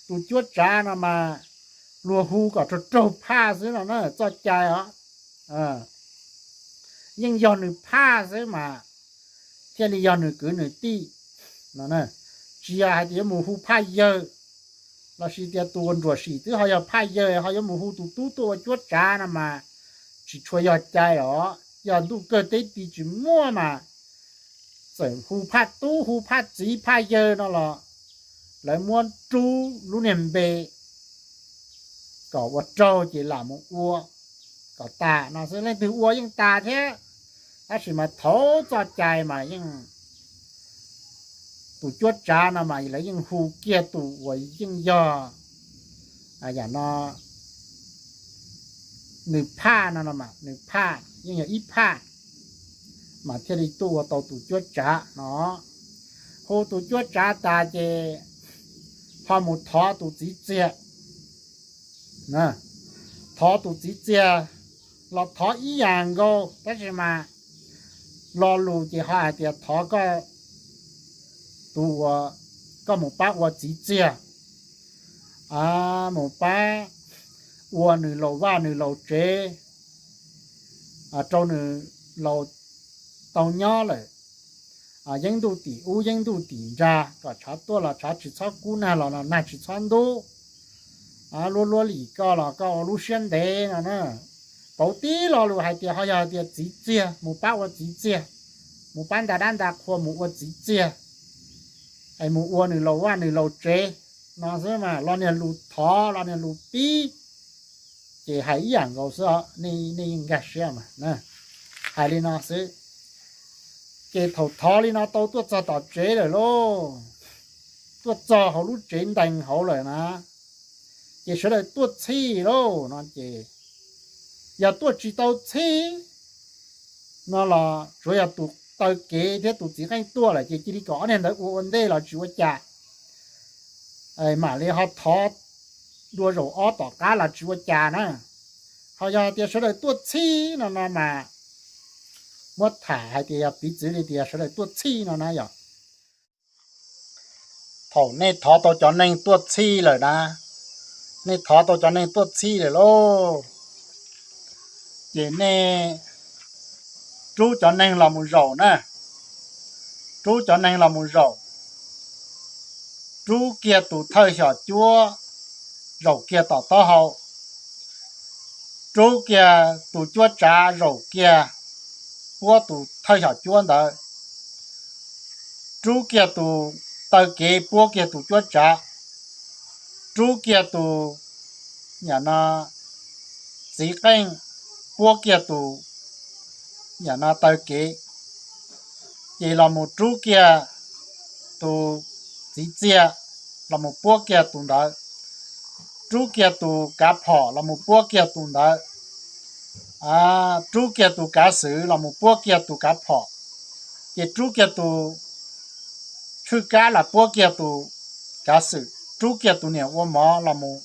Tus cuab tsav no mas luag hu kom raug raug phaj xwb no na, txoj cai os. Yeej yog nws phaj xwb mas thiaj li yog nws kwv nws tij no. Tsis yog hais tias yuav mus hu phaj yawg, lossis tias tus uas nruam sim twb ho yog phaj yawg ho yuav mus hu tus tub tuaj ua cuab tsav no mas tsis tshua yog cai os. Yog ntuj kawg teb ti tsis muaj mas txawm hu phaj tub hu phaj txiv phaj yawg no los lawv muab rub lub niag npe kom ua raug ces lam mus ua kom tas no xwb, leej twg ua yeej tas thiab. Tab sis mas thaum txoj cai mas yeej, tus cuab tsav no mas lawv yeej hu kiag tus uas yeej yog, yam no, nws phaj no, nws phaj yeej yog ib phaj, mas thiaj li tuaj ua tau tus cuab tsav no. Hu tus cuab tsav tas ces ho mus thov tus txiv txiag. Thov tus txiv txiag los thov ib yam nkaus, tab sis mas lo lus ces ho hais tias thov koj, tus uas koj mus pab ua txiv txiag, mus pab ua nws laus vaj nws laus tsev rau nws laus tau nyob lawm, yeeb ntuj tim ub yeeb ntuj tim nrag, kom tshav tuaj los tshav tsis txhob kub, nag los nag tsis txhob ntub, luab luab lim koj los koj ua lub siab ntev no na. Pauv tib lo lus hais tias ho yog tias txiv txiag, mus pab ua txiv txiag, mus pab nta dab nta qhua mus ua txiv txiag, es mus ua nws laus vaj nws laus tsev no xwb mas los niag lus thov los niag lus pib ces hais ib yam nkaus xwb, nej nkag siab mas. Hais li no xwb, ces thaum thov li no tau tuaj txog tom tsev lawm lauj, tuaj txog hauv lub tsev ntees hauv lawm na, ces sawv daws tuaj txhij lauj no ces, yog tuaj tsis tau txhij no los tsuav yog tus taw kev thiab tus txiv qeej tuaj lawm ces cia li kom ob niag ntawd ua ua ntej los tsis ua cas, mam li ho thov dua zaum ob tom qab los tsis ua cas na. Ho yog tias sawv daws tuaj txhij no no mas, muab tham hais tias yog piv txwv li tias sawv daws tuaj txhij no na yog, thaum nej thov tau cov neeg tuaj txhij lawm na, nej thov tau cov neeg tuaj txhij lawm lauj, ces nej rub cov neeg los mus zaum na, rub cov neeg los mus zaum, rub kiag tus thawj xyom cuab zaum kiag tom taub hau, rub kiag tus cuab tsav zaum kiag puab tus thawj xyom cuab ntawd, rub kiag tus taw kev puab kiag tus cuab tsav, rub kiag tus, yam no, txiv qeej puab kiag tus, yam no, taw kev, ces los mus rub kiag tus txiv txiag los mus puab kiag tus ntawd, rub kiag tus kav phom los mus puab kiag tus ntawd, rub kiag tus kav xwm los mus puab kiag tus kav phom, ces rub kiag tus tshwj kab los puab kiag tus kav xwm, rub kiag tus niam ua mov los mus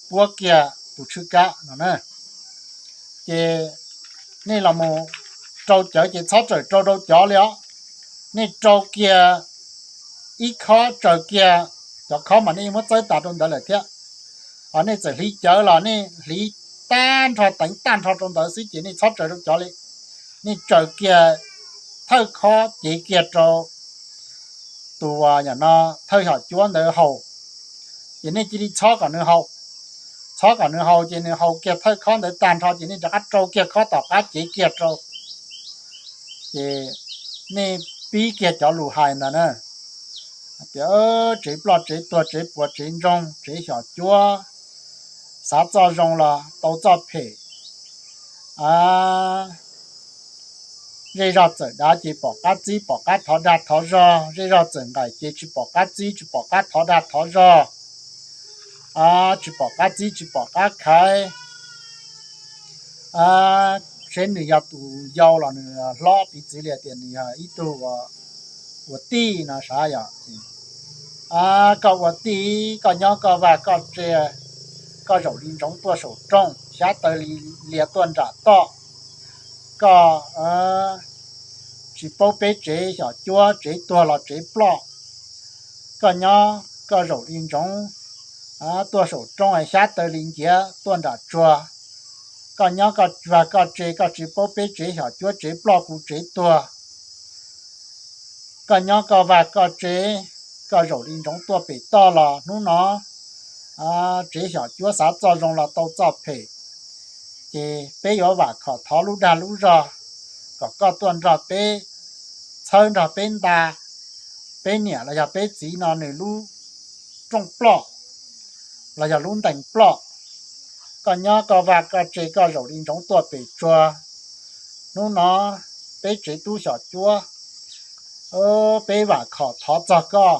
puab kiag tus tshwj kab no na. Ces nej los mus rau cawv ces txhob txawm rau rau cov li os, nej rau kiag ib khob, tsaws kiag cov khob mas nej yeej muab txawb tas rau ntawd lawm thiab. Ho nej txawm hliv cawv los nej hliv tag nrho, teev tag nrho rau ntawd xwb ces nej txhob tsaws rau cov li. Nej tsaws kiag thawj khob cev kiag rau tus, yam no, thawj xyom cuab ntawd haus, ces nej cia li txhob kom nws haus. Txhob kom nws haus ces nws haus kiag thawj khob ntawd tag nrho ces nej rov qab rau kiag khob tom qab cev kiag rau. Ces nej pib kiag cov lus hais ntawd na, tias tsev ploj tsev tuag tsev puas tsev ntsoog tsev xyom cuab, xav txoj zoo los tau txoj phem. Zej zog txawm dav ces pom qab txib pom qab thov dag thov zog, zej zog txawm nqaim ces tsis pom qab txib tsis pom qab thov dag thov zog, tsis pom qab txib tsis pom qab khaiv. Seb nws yog tus yau los nws hlob, piv txwv li tias nws yog ib tug ua tij no sav yom. Koj ua tij, koj nyob koj vaj koj tse, koj zaum li ntsoov tuaj saum rooj, xyab taw li lias tuaj nram toj. Koj tsis paub peb tsev xyom cuab, tsev tuag los tsev ploj. Koj nyob koj zaum li ntsoov tuaj saum rooj, xyab taw li ntiav tuaj nram tsuag. Koj nyob koj vaj koj tse, koj tsis paub peb tsev xyom cuab, tsev ploj kuv tsev tuag. Koj nyob koj vaj koj tse, koj zaum li ntsoov tuaj pem toj los hnub no tsev xyom cuab xav txoj zoo los tau txoj phem. Ces peb yuav vam khom thov lub dag lub zog kom koj tuaj nrog peb txhawb nrog peb nta peb niam los yog peb txiv no nws lub rooj ploj los yog lub ntees ploj. Koj nyob koj vaj koj tse, koj zaum li ntsoov tuaj pem tsuag. Hnub no peb tsev tub xyom cuab, peb vam khom thov txog koj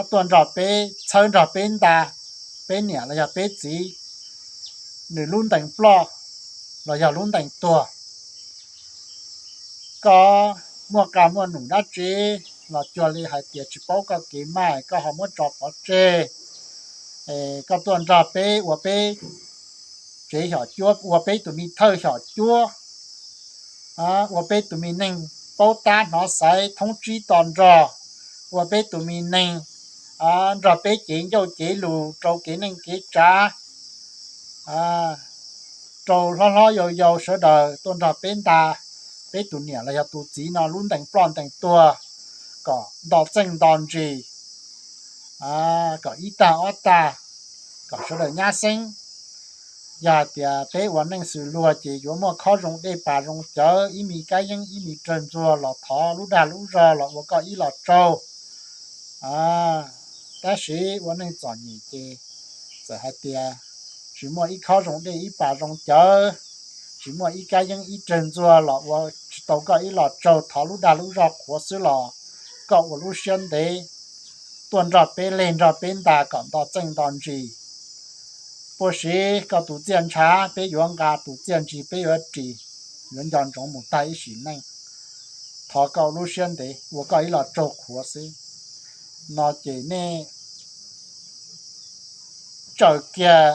tuaj nrog peb txhawb nrog peb nta, peb niam los yog peb txiv nws lub ntees ploj los yog lub ntees tuag. Koj muaj qas muaj num dab tsi los cuag li hais tias tsis paub koj kev mas koj ho muab tso pov tseg. Koj tuaj nrog peb ua peb tsev xyom cuab, ua peb tus me thawj xyom cuab, ua peb tus me neeg paub tab hnov xaiv thoob tsib to nrog, ua peb tus me neeg nrog peb cev ncauj cev lus rau kev neej kev tsav, rau hlob hlob yau yau sawv daws tuaj nrog peb nta peb tus niam los yog tus txiv no lub ntees ploj ntees tuag kom nto txeej nto ntsis, kom ib tag ob tag, kom sawv daws nyab xeeb. Yog hais tias peb ua neej xws luag ces yuav muaj khob zoo dej pas zoo cawv, ib me kab yeeb ib me rawg ntxuag los thov lub dag lub zog los ua koj ib los tsaug. Tab sis ua neej txom nyem ces txawm hais tias tsis muaj ib khob zoo dej ib pas zoo cawv, tsis muaj ib kab yeeb ib rawg ntxuag los ua tsis tau koj ib los tsaug, thov lub dag lub zog qhuav xwb los koj ua lub siab ntev tuaj nrog peb leg nrog peb nta kom nto txeej nto ntsis. Puas siv koj tus txiaj ntshav, peb yuav nqa tus txiaj ntsig, peb yuav ris, yuav nco ntsoov mus tag ib sim neej. Thov koj lub siab ntev ua koj ib los tsaug qhuav xwb. No ces nej tsaws kiag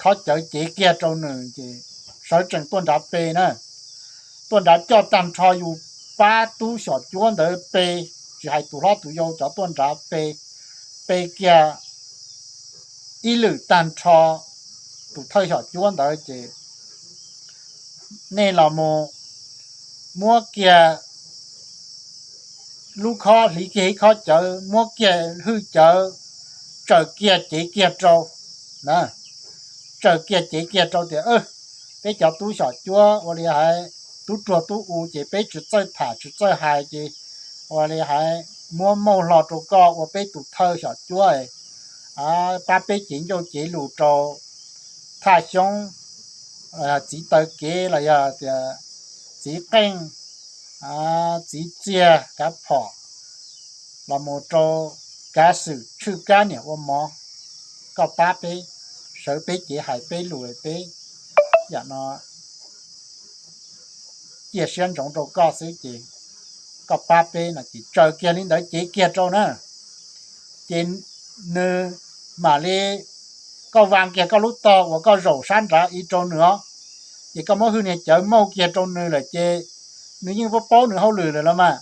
khob cawv cev kiag rau nws ces sawv tsees tuaj nrad pe na. Tuaj nrad coj tag nrho yus pab tub xyom cuab ntawd pe, tsis hais tus hlob tus yau, cov tuaj nrad pe, pe kiag ib lwm tag nrho tus thawj xyom cuab ntawd ces nej los mus muab kiag lub khob, hliv kiag ib khob cawv, muab kiag hwj cawv, tsaws kiag cev kiag rau, tsaws kiag cev kiag rau tias peb cov tub xyom cuab ua li hais tub ruag tub u ces peb tsis txawj tham tsis txawj hais ces ua li hais muab mauj hlo rau koj ua peb tus thawj xyom cuab, pab peb cev ncauj cev lus rau Thaj Xyoob, txiv taw kev los yog tias txiv qeej, txiv txiag kav phom, los mus rau kav xwm tshwj kab niam ua mov, koj pab peb, sawv peb cev hais peb lus peb yam no ciaj siab ntsoov rau koj xwb ces koj pab peb no ces tsaws kiag li ntawd cev kiag rau na. Ces nws mam li, koj va kiag koj lub tog uas koj zaum sab nrad ib rau nws os, ces koj muab hwj niag cawv mauj kiag rau nws lawm ces nws yeej paub paub nws hauj lwm lawm los mas,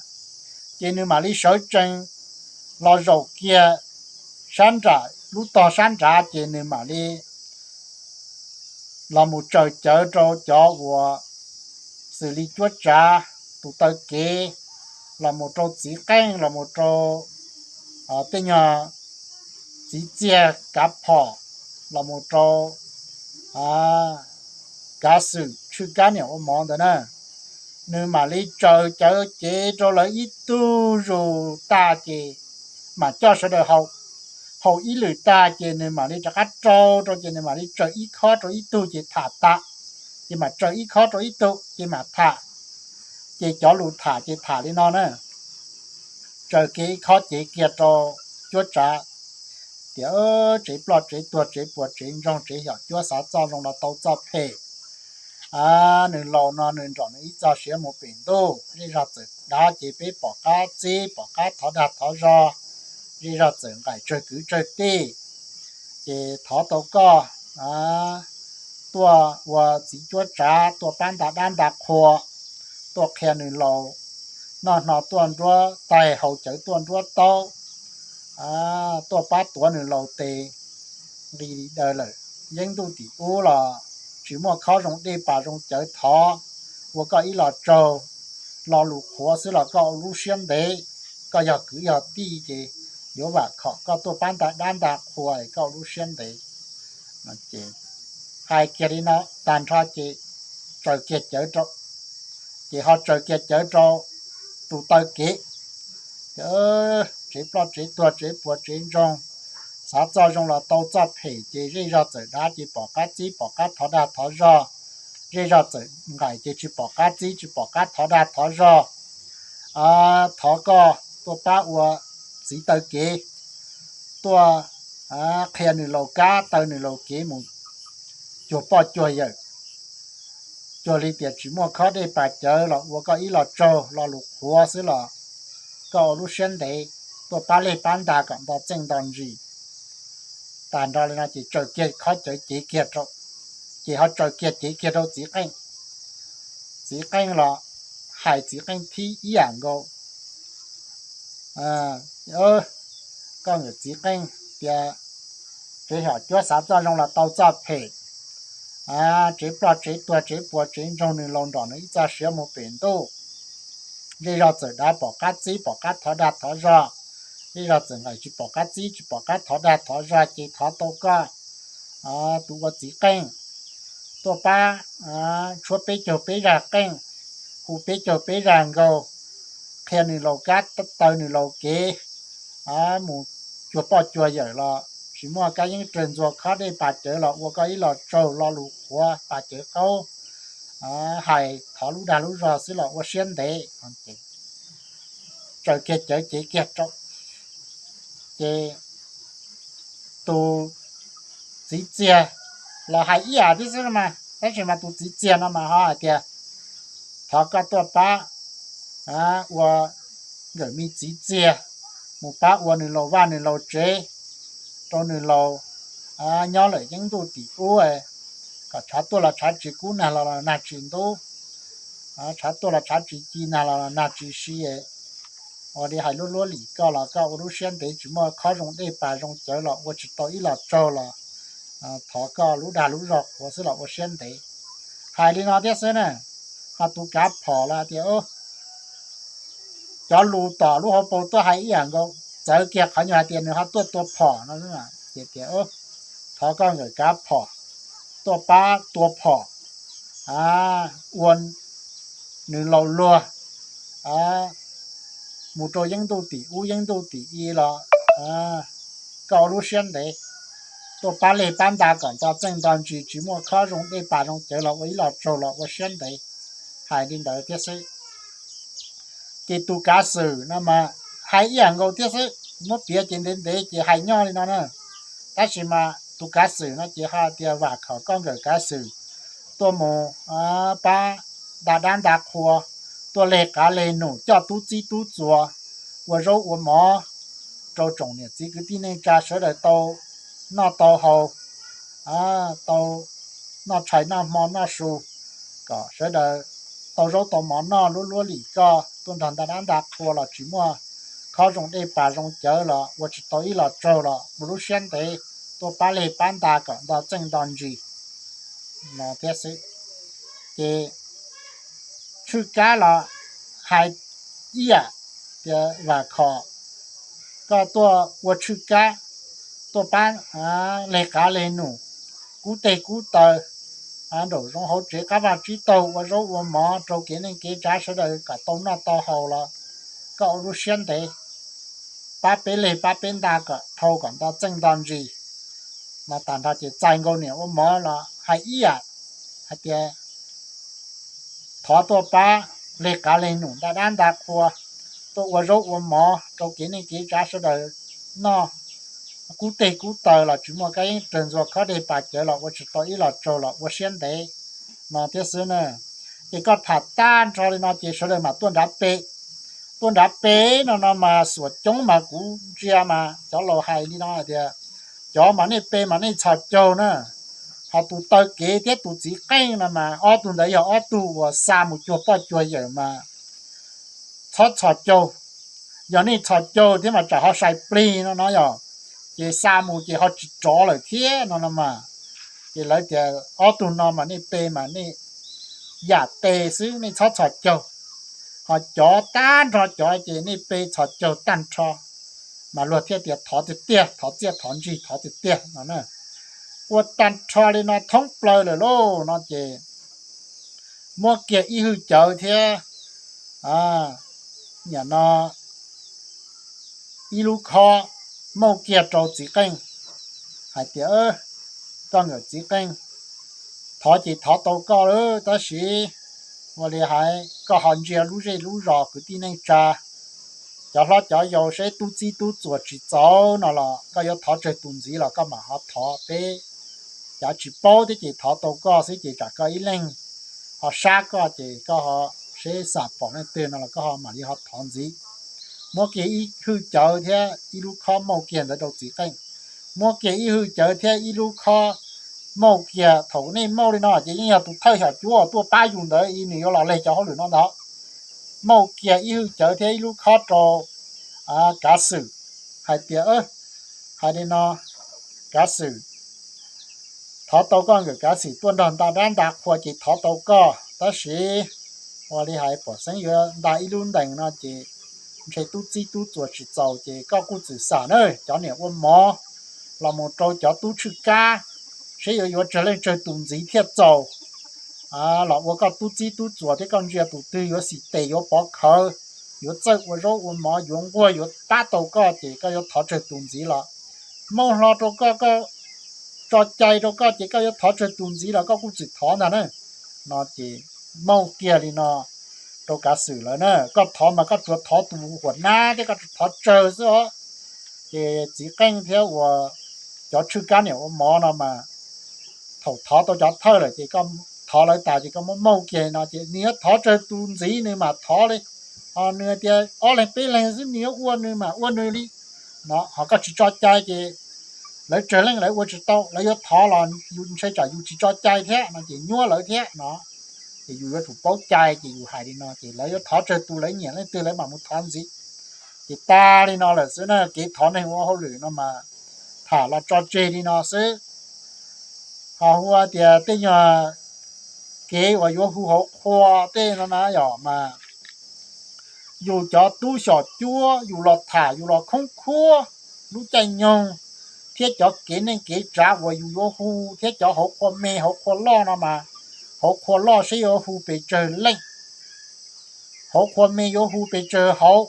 ces nws mam li sawv tsees los zaum kiag sab nram lub tog sab nrad ces nws mam li los mus tsaws cawv rau cov uas xws li cuab tsav, tus taw kev, los mus rau txiv qeej, los mus rau tej nyuag txiv txiag kav phom, los mus rau kav xwm tshwj kab niam ua mov ntawd na. Nws mam li tsaws cawv cev rau lawv ib tug zus tag ces mam coj sawv daws haus. Haus ib lwm tag ces nws mam li rov qab rau rau ces nws mam li tsaws ib khob rau ib tug ces tham tas, ces mam tsaws ib khob rau ib tug ces mam tham. Ces cov lus tham ces tham li no na, tsaws kiag ib khob cev kiag rau cuab tsav tias tsev ploj tsev tuag tsev puas tsev ntsoog tsev xyom cuab xav txoj zoo los tau txoj phem. Nws laus no nws nrog nws ib txoj siab mus pem ntuj, zej zog txawm dav ces peb pom qab txib pom qab thov dag thov zog, zej zog txawm nqaim tsawg kwv tsawg tij, ces thov tau koj tuaj ua txiv cuab tsav, tuaj pab nta dab nta qhua, tuaj qhia nws laus noj hno tuaj nruab tais, haus cawv tuaj nruab taub, tuaj pab tuav nws laus tes. Nqis li daws lawm, yeeb ntuj tim ub los tsis muaj khob zoo dej pas zoo cawv thov, ua koj ib los tsaug, lo lus qhuav xwb los koj ua lub siab ntev. Koj yog kwv yog tij ces yuav vam khom koj tuaj pab nta dab nta qhua, koj ua lub siab ntev. Ces hais kiag li no tag nrho ces tsaws kiag cawv rau, ces ho tsaws kiag cawv rau tus taw kev, tsev ploj tsev tuag tsev puas tsev ntsoog, xav txoj zoo los tau txoj phem, ces zej zog txawm dav ces pom qab txib pom qab thov dag thov zog, zej zog txawm nqaim ces tsis pom qab txib, tsis pom qab thov dag thov zog, thov koj tuaj pab ua txiv taw kev, tuaj qhia nws laus kab taw nws laus kev mus cuag poj cuag yawm, cuag li tias tsis muaj khob dej pas cawv los ua koj ib lo tsaug lo lus qhuav xwb los koj ua lub siab ntev tuaj pab lej pab nta kom nto txeej nto ntsis. Tag nrho li no ces tsaws kiag khob cawv cev kiag rau, ces ho tsaws kiag cev kiag rau txiv qeej. Txiv qeej los hais txiv qeej thib ib yam nkaus, koj nkawm txiv qeej tias tsev hom cuab xav txoj zoo los tau txoj phem, tsev ploj tsev tuag tsev puas tsev ntsoog nws laus nrom nws ib txoj siav mus pem ntuj. Zej zog txawm dav pom qab txib pom qab thov dag thov zog, zej zog txawm nqaim tsis pom qab txib tsis pom qab thov dag thov zog ces thov tau koj tus ua txiv qeej tuaj pab tshuab peb caug peb zaj qeej, hu peb caug peb zaj nkaus, qhia nws laus kab taw nws laus kev mus cuag poj cuag yawm los tsis muaj kab yeeb rawg ntxuag khob dej pas cawv los ua koj ib lo tsaug lo lus qhuav pas cawv qaub, hais thov lub dag lub zog xwb los ua siab ntev. Tsaws kiag cawv cev kiag rau, ces tus txiv txiag los hais ib yam thiab xwb mas, tab sis mas tus txiv txiag no mas ho hais tias thov koj tuaj pab ua nkawm me txiv txiag, mus pab ua nws laus vaj nws laus tsev rau nws laus nyob lawm yeeb ntuj tim ub, kom tshav tuaj los tshav tsis kub, nag los los nag tsis ntub, tshav tuaj los tshav tsis ci, nag los los nag tsis si, ua li hais luab luab lim koj los koj ua lub siab ntev tsis muaj khob zoo dej pas zoo cawv los ua tsis tau ib lo tsaug los thov koj lub dag lub zog qhuav xwb los ua siab ntev. Hais li no thiab xwb na, ho tus kav phom los tias cov lus tom lub hauv paus tuaj hais ib yam nkaus, txawv kiag qhov nyuag hais tias nws ho tuaj tua phom no, ces tias thov koj nkawm kav phom tuaj pab tua phom ua nws laus luag mus rau yeeb ntuj tim ub yeeb ntuj tim i los koj ua lub siab ntev tuaj pab lej pab nta kom nto txeej nto ntsis tsis muaj khob zoo dej pas zoo cawv los ua ib lo tsaug los ua siab ntev. Hais li ntawd thiab xwb. Ces tus kav xwm no mas hais ib yam nkaus thiab xwb, muab piav ces ntev ntev ces hais nyob li no na. Tab sis mas tus kav xwm no ces ho tias vam khom koj nkawm kav xwm tuaj mus pab nta dab nta qhua, tuaj leg qav leg num coj tub txib tub txuas, ua zaub ua mov rau tsoom niam txiv kwv tij neej tsa sawv daws tau noj tau haus, tau noj tshais noj hmo noj su, kom sawv daws tau zaub tau mov noj luab luab lim koj tuaj nrog nta dab nta qhua los tsis muaj khob zoo dej pas zoo cawv los ua tsis tau ib lo tsaug los ua lub siab ntev tuaj pab leg pab nta kom nto txeej nto ntsis no thiab xwb. Ces tshwj kab los hais ib yam tias vam khom koj tuaj ua tshwj kab, tuaj pab leg qav leg num, kub teg kub taw, nraum zoov hauv tsev qab vaj tsib taug ua zaub ua mov rau kev neej kev tsav sawv daws kom tau noj tau haus los koj ua lub siab ntev pab peb leg pab peb nta kom dhau kom nto txeej nto ntsis. Mas tag nrho ces txais nkaus niam ua mov los hais ib yam hais tias thov tuaj pab leg qav leg num nta dab nta qhua, tuaj ua zaub ua mov rau kev neej kev tsav sawv daws noj, kub teg kub taw los tsis muaj kab yeeb rawg ntxuag khob dej pas cawv los ua tsis tau ib lo tsaug los ua siab ntev no thiab xwb na. Ces koj tham tag nrho li no ces sawv daws mam tuaj nrad pe. Tuaj nrad pe no no mas xuam coob mas kuv ntsia mas cov laus hais li no hais tias cov mas nej pe mas nej txhos caug na. Ho tus taw kev thiab tus txiv qeej no mas ob tug ntawd yog ob tug uas xa mus cuag poj cuag yawm mas txhob txhos caug. Yog nej txhos caug thiab mas tsam ho sai plig no no yog, ces xa mus ces ho tsis rov lawm thiab no no mas. Ces lawv tias ob tug no mas nej pe mas nej yam tes xwb, nej txhob txhos caug. Ho cov tag nrho cov ces nej pe txhos caug tag nrho, mas luag thiaj tias thov tiag tiag, thov txiaj thov ntsig thov tiag tiag no na. Ua tag nrho li no thoob plaws lawm lauj no ces muab kiag ib hwj cawv thiab niam no ib lub khob muab kiag rau txiv qeej hais tias, koj nkawm txiv qeej, Thov ces thov tau koj lawm, tab sis ua li hais koj ho ntsia lub zej lub zos kwv tij neej tsa, cov hlob cov yau seb tub txib tub txuas tsis txaus no los koj yuav thov tsawg tus ntxiv los koj mam ho thov. Peb cav tsis paub thiab ces thov tau koj xwb ces tsam koj ib leeg ho sab koj ces koj ho seb xam pom leej twg no los koj ho mam li ho thov ntxiv. Muab kiag ib hwj cawv thiab ib lub khob mauj kiag ntawd rau txiv qeej. Muab kiag ib hwj cawv thiab ib lub khob mauj kiag, thaum nej mauj li no ces yeej yog tus thawj xyom cuab tuaj pab yus ntawd nws yuav los leg cov hauj lwm no ntag. Mauj kiag ib hwj cawv thiab ib lub khob rau Kav Xwm hais tias, hais li no, Kav Xwm, thov tau koj nkawm Kav Xwm tuaj nrog nta dab nta qhua ces thov tau koj, tab sis ua li hais pom xeeb yuav nta ib lub ntees no ces ntshe tub txib tub txuas tsis txaus ces koj kuj txwm xam na, cov niam ua mov los mus rau cov tub tshwj kab, seb yuav yuav tsawg leej tsawg tus ntxiv thiaj txaus los ua koj tub txib tub txuas thiab koj ntsia tus twg yuav xim tes yuav pov khawv, yuav txawj ua zaub ua mov yuav nquag yuav pab tau koj ces koj yuav thov tsawg tus ntxiv los mauj hlo rau koj, koj tso cai rau koj ces koj yuav thov tsawg tus ntxiv los koj kuj txwm thov ntag na. No ces mauj kiag li no rau Kav Xwm lawm na, koj thov mas koj tsuas thov tus huam nab thiab koj thov tsawg xwb os. Ces txiv qeej thiab uas cov tshwj kab niam ua mov no mas thaum thov tau cov thawj lawm ces koj thov lawv tas ces koj muab mauj kiag no ces nws yuav thov tsawg tus ntxiv nws mam thov li. Ho nws tias ob leeg peb leeg xwb nws yuav ua nws mam ua nws li no, ho koj tsis tso cai ces lawv tsawg leej lawv ua tsis tau, lawv yuav thov los yus ntshai tsam yus tsis tso cai thiab no ces nyuab lawv thiab no. Ces yus yuav tsum paub cai ces yus hais li no ces lawv yuav thov tsawg tus lawv nyiam leej twg lawv mam mus thov ntxiv. Ces tag li no lawm xwb na, kev thov neeg ua hauj lwm no mas tham los tso tseg li no xwb. Ho hu tias tej nyuag kev uas yuav hu hauv qhua tej no na yom mas yus cov tub xyom cuab yus los tham yus los khoob khuab lub caij nyoog thiab cov kev neej kev tsav uas yus yuav hu thiab cov hauv qhua me hauv qhua loj no mas hauv qhua loj seb yuav hu pes tsawg leej, hauv qhua me yuav hu pes tsawg hauv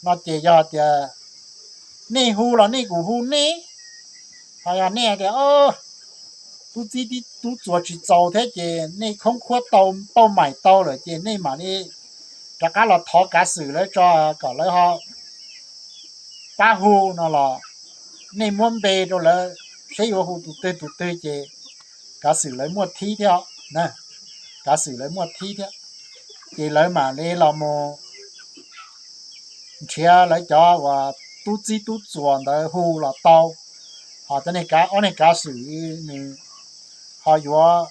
no ces yog tias nej hu los nej kuj hu nej, ho yog nej tias tub txib tub txuas tsis txaus thiab ces nej khoob khuab tau pauj mais tau lawm ces nej mam li rov qab los thov Kav Xwm lawv tso kom lawv ho pab hu no los nej muab npe rau lawv seb yuav hu tus twg tus twg ces Kav Xwm lawv muaj thib thiab, Kav Xwm lawv muaj thib thiab. Ces lawv mam li los mus nrhiav lawv cov uas tub txib tub txuas ntawd hu los tau, ho cov niag ob niag Kav Xwm nws ho yuav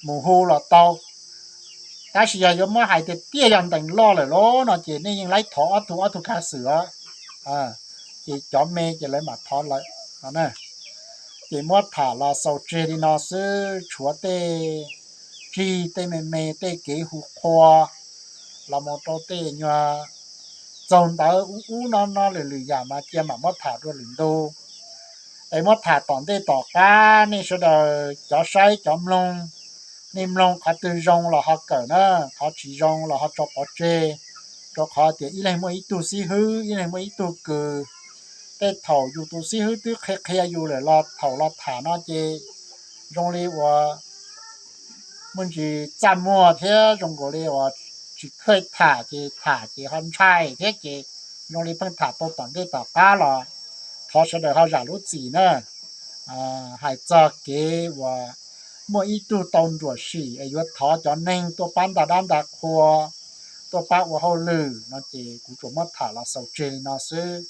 mus hu los tau. Tab sis yog yuav muab hais tiag tiag yog ntees loj lawm lauj no ces nej yeej laib thov ob tug ob tug Kav Xwm os, ces cov me ces lawv mam thov lawv no. Ces muab tham los xaus tseg li no xwb, tshuav tej tsig tej me me tej kev hu qhua los mus rau tej nyuag txaug ntawv ub ub no no lwm lwm yam mas cia mam muab tham dua lwm ntu. Es muab tham tom ntej tom qab nej sawv daws cov saib cov mloog, nej mloog qhov twg zoo los ho kawm na, qhov tsis zoo los ho tso pov tseg, rau qhov tias ib leeg muaj ib tug xib hwb ib leeg muaj ib tug kws. Tej thaum yus tus xib hwb twb qhia qhia yus lawm los thaum los tham no ces zoo li uas muaj ntsis txaj muag thiab zoo nkaus li uas tsis kheej tham ces tham ces ho ntshai thiab ces zoo li pheej tham tau tom ntej tom qab los thov sawv daws ho zam lub txim na. Hais txog kev uas muaj ib tug tau nruam sim es yuav thov cov neeg tuaj pab nta dab nta qhua, tuaj pab ua hauj lwm no ces kuv tsuas muab tham los xaus tseg li no xwb.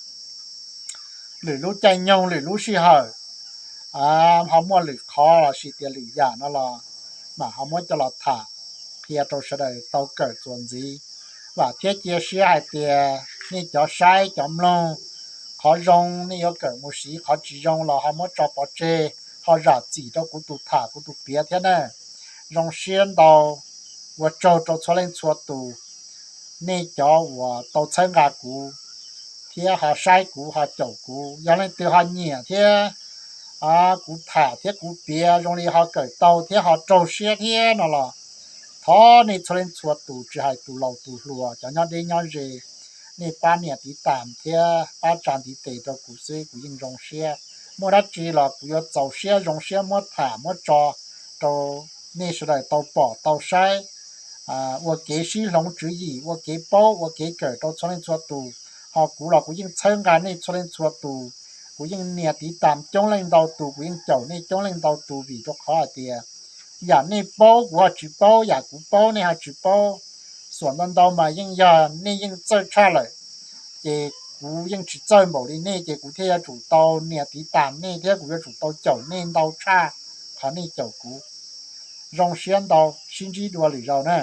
Lwm lub caij nyoog lwm lub sij hawm ho muaj lwm qhov los sis tias lwm yam no los mam ho muab coj los tham qhia rau sawv daws tau kawm txuas ntxiv. Vam thiab cia siab hais tias nej cov saib cov mloog, qhov zoo nej yuav kawm mus siv, qhov tsis zoo los ho muab tso pov tseg, ho zam txim rau kuv tus tham kuv tus piav thiab na. Zoo siab ntau, ua tsaug rau txhua leej txhua tus, nej cov uas tau txhawb nqa kuv thiab ho saib kuv ho caum kuv. Yog leej twg ho nyiam thiab kuv tham thiab kuv piav zoo li ho kawm tau thiab ho raug siab thiab no los thov nej txhua leej txhua tus tsis hais tus laus tus hluas cov nyob deb nyob ze, nej pab nias tiv tam thiab pab tsa ntiv tes rau kuv xwb kuv yeej zoo siab. Muaj dab tsi los kuv yuav txaus siab zoo siab muab tham muab tso rau nej sawv daws tau pom tau saib, ua kev sib hloov tswv yim, ua kev paub ua kev kawm rau txhua leej txhua tus. Ho kuv los kuv yeej txhawb nqa nej txhua leej txhua tus. Kuv yeej nias tiv tam coob leej ntau tus, kuv yeej caum nej coob leej ntau tus vim rau qhov hais tias yam nej paub kuv ho tsis paub, yam kuv paub nej ho tsis paub. Xuam ntau ntau mas yeej yog nej yeej txawj tshaj lawm, ces kuv yeej tsis txawj npaum li nej, ces kuv thiaj yuav tsum tau nias tiv tam nej thiab kuv yuav tsum tau caum nej ntau tshaj qhov nej caum kuv. Zoo siab ntau, sib ntsib dua lwm zaus na.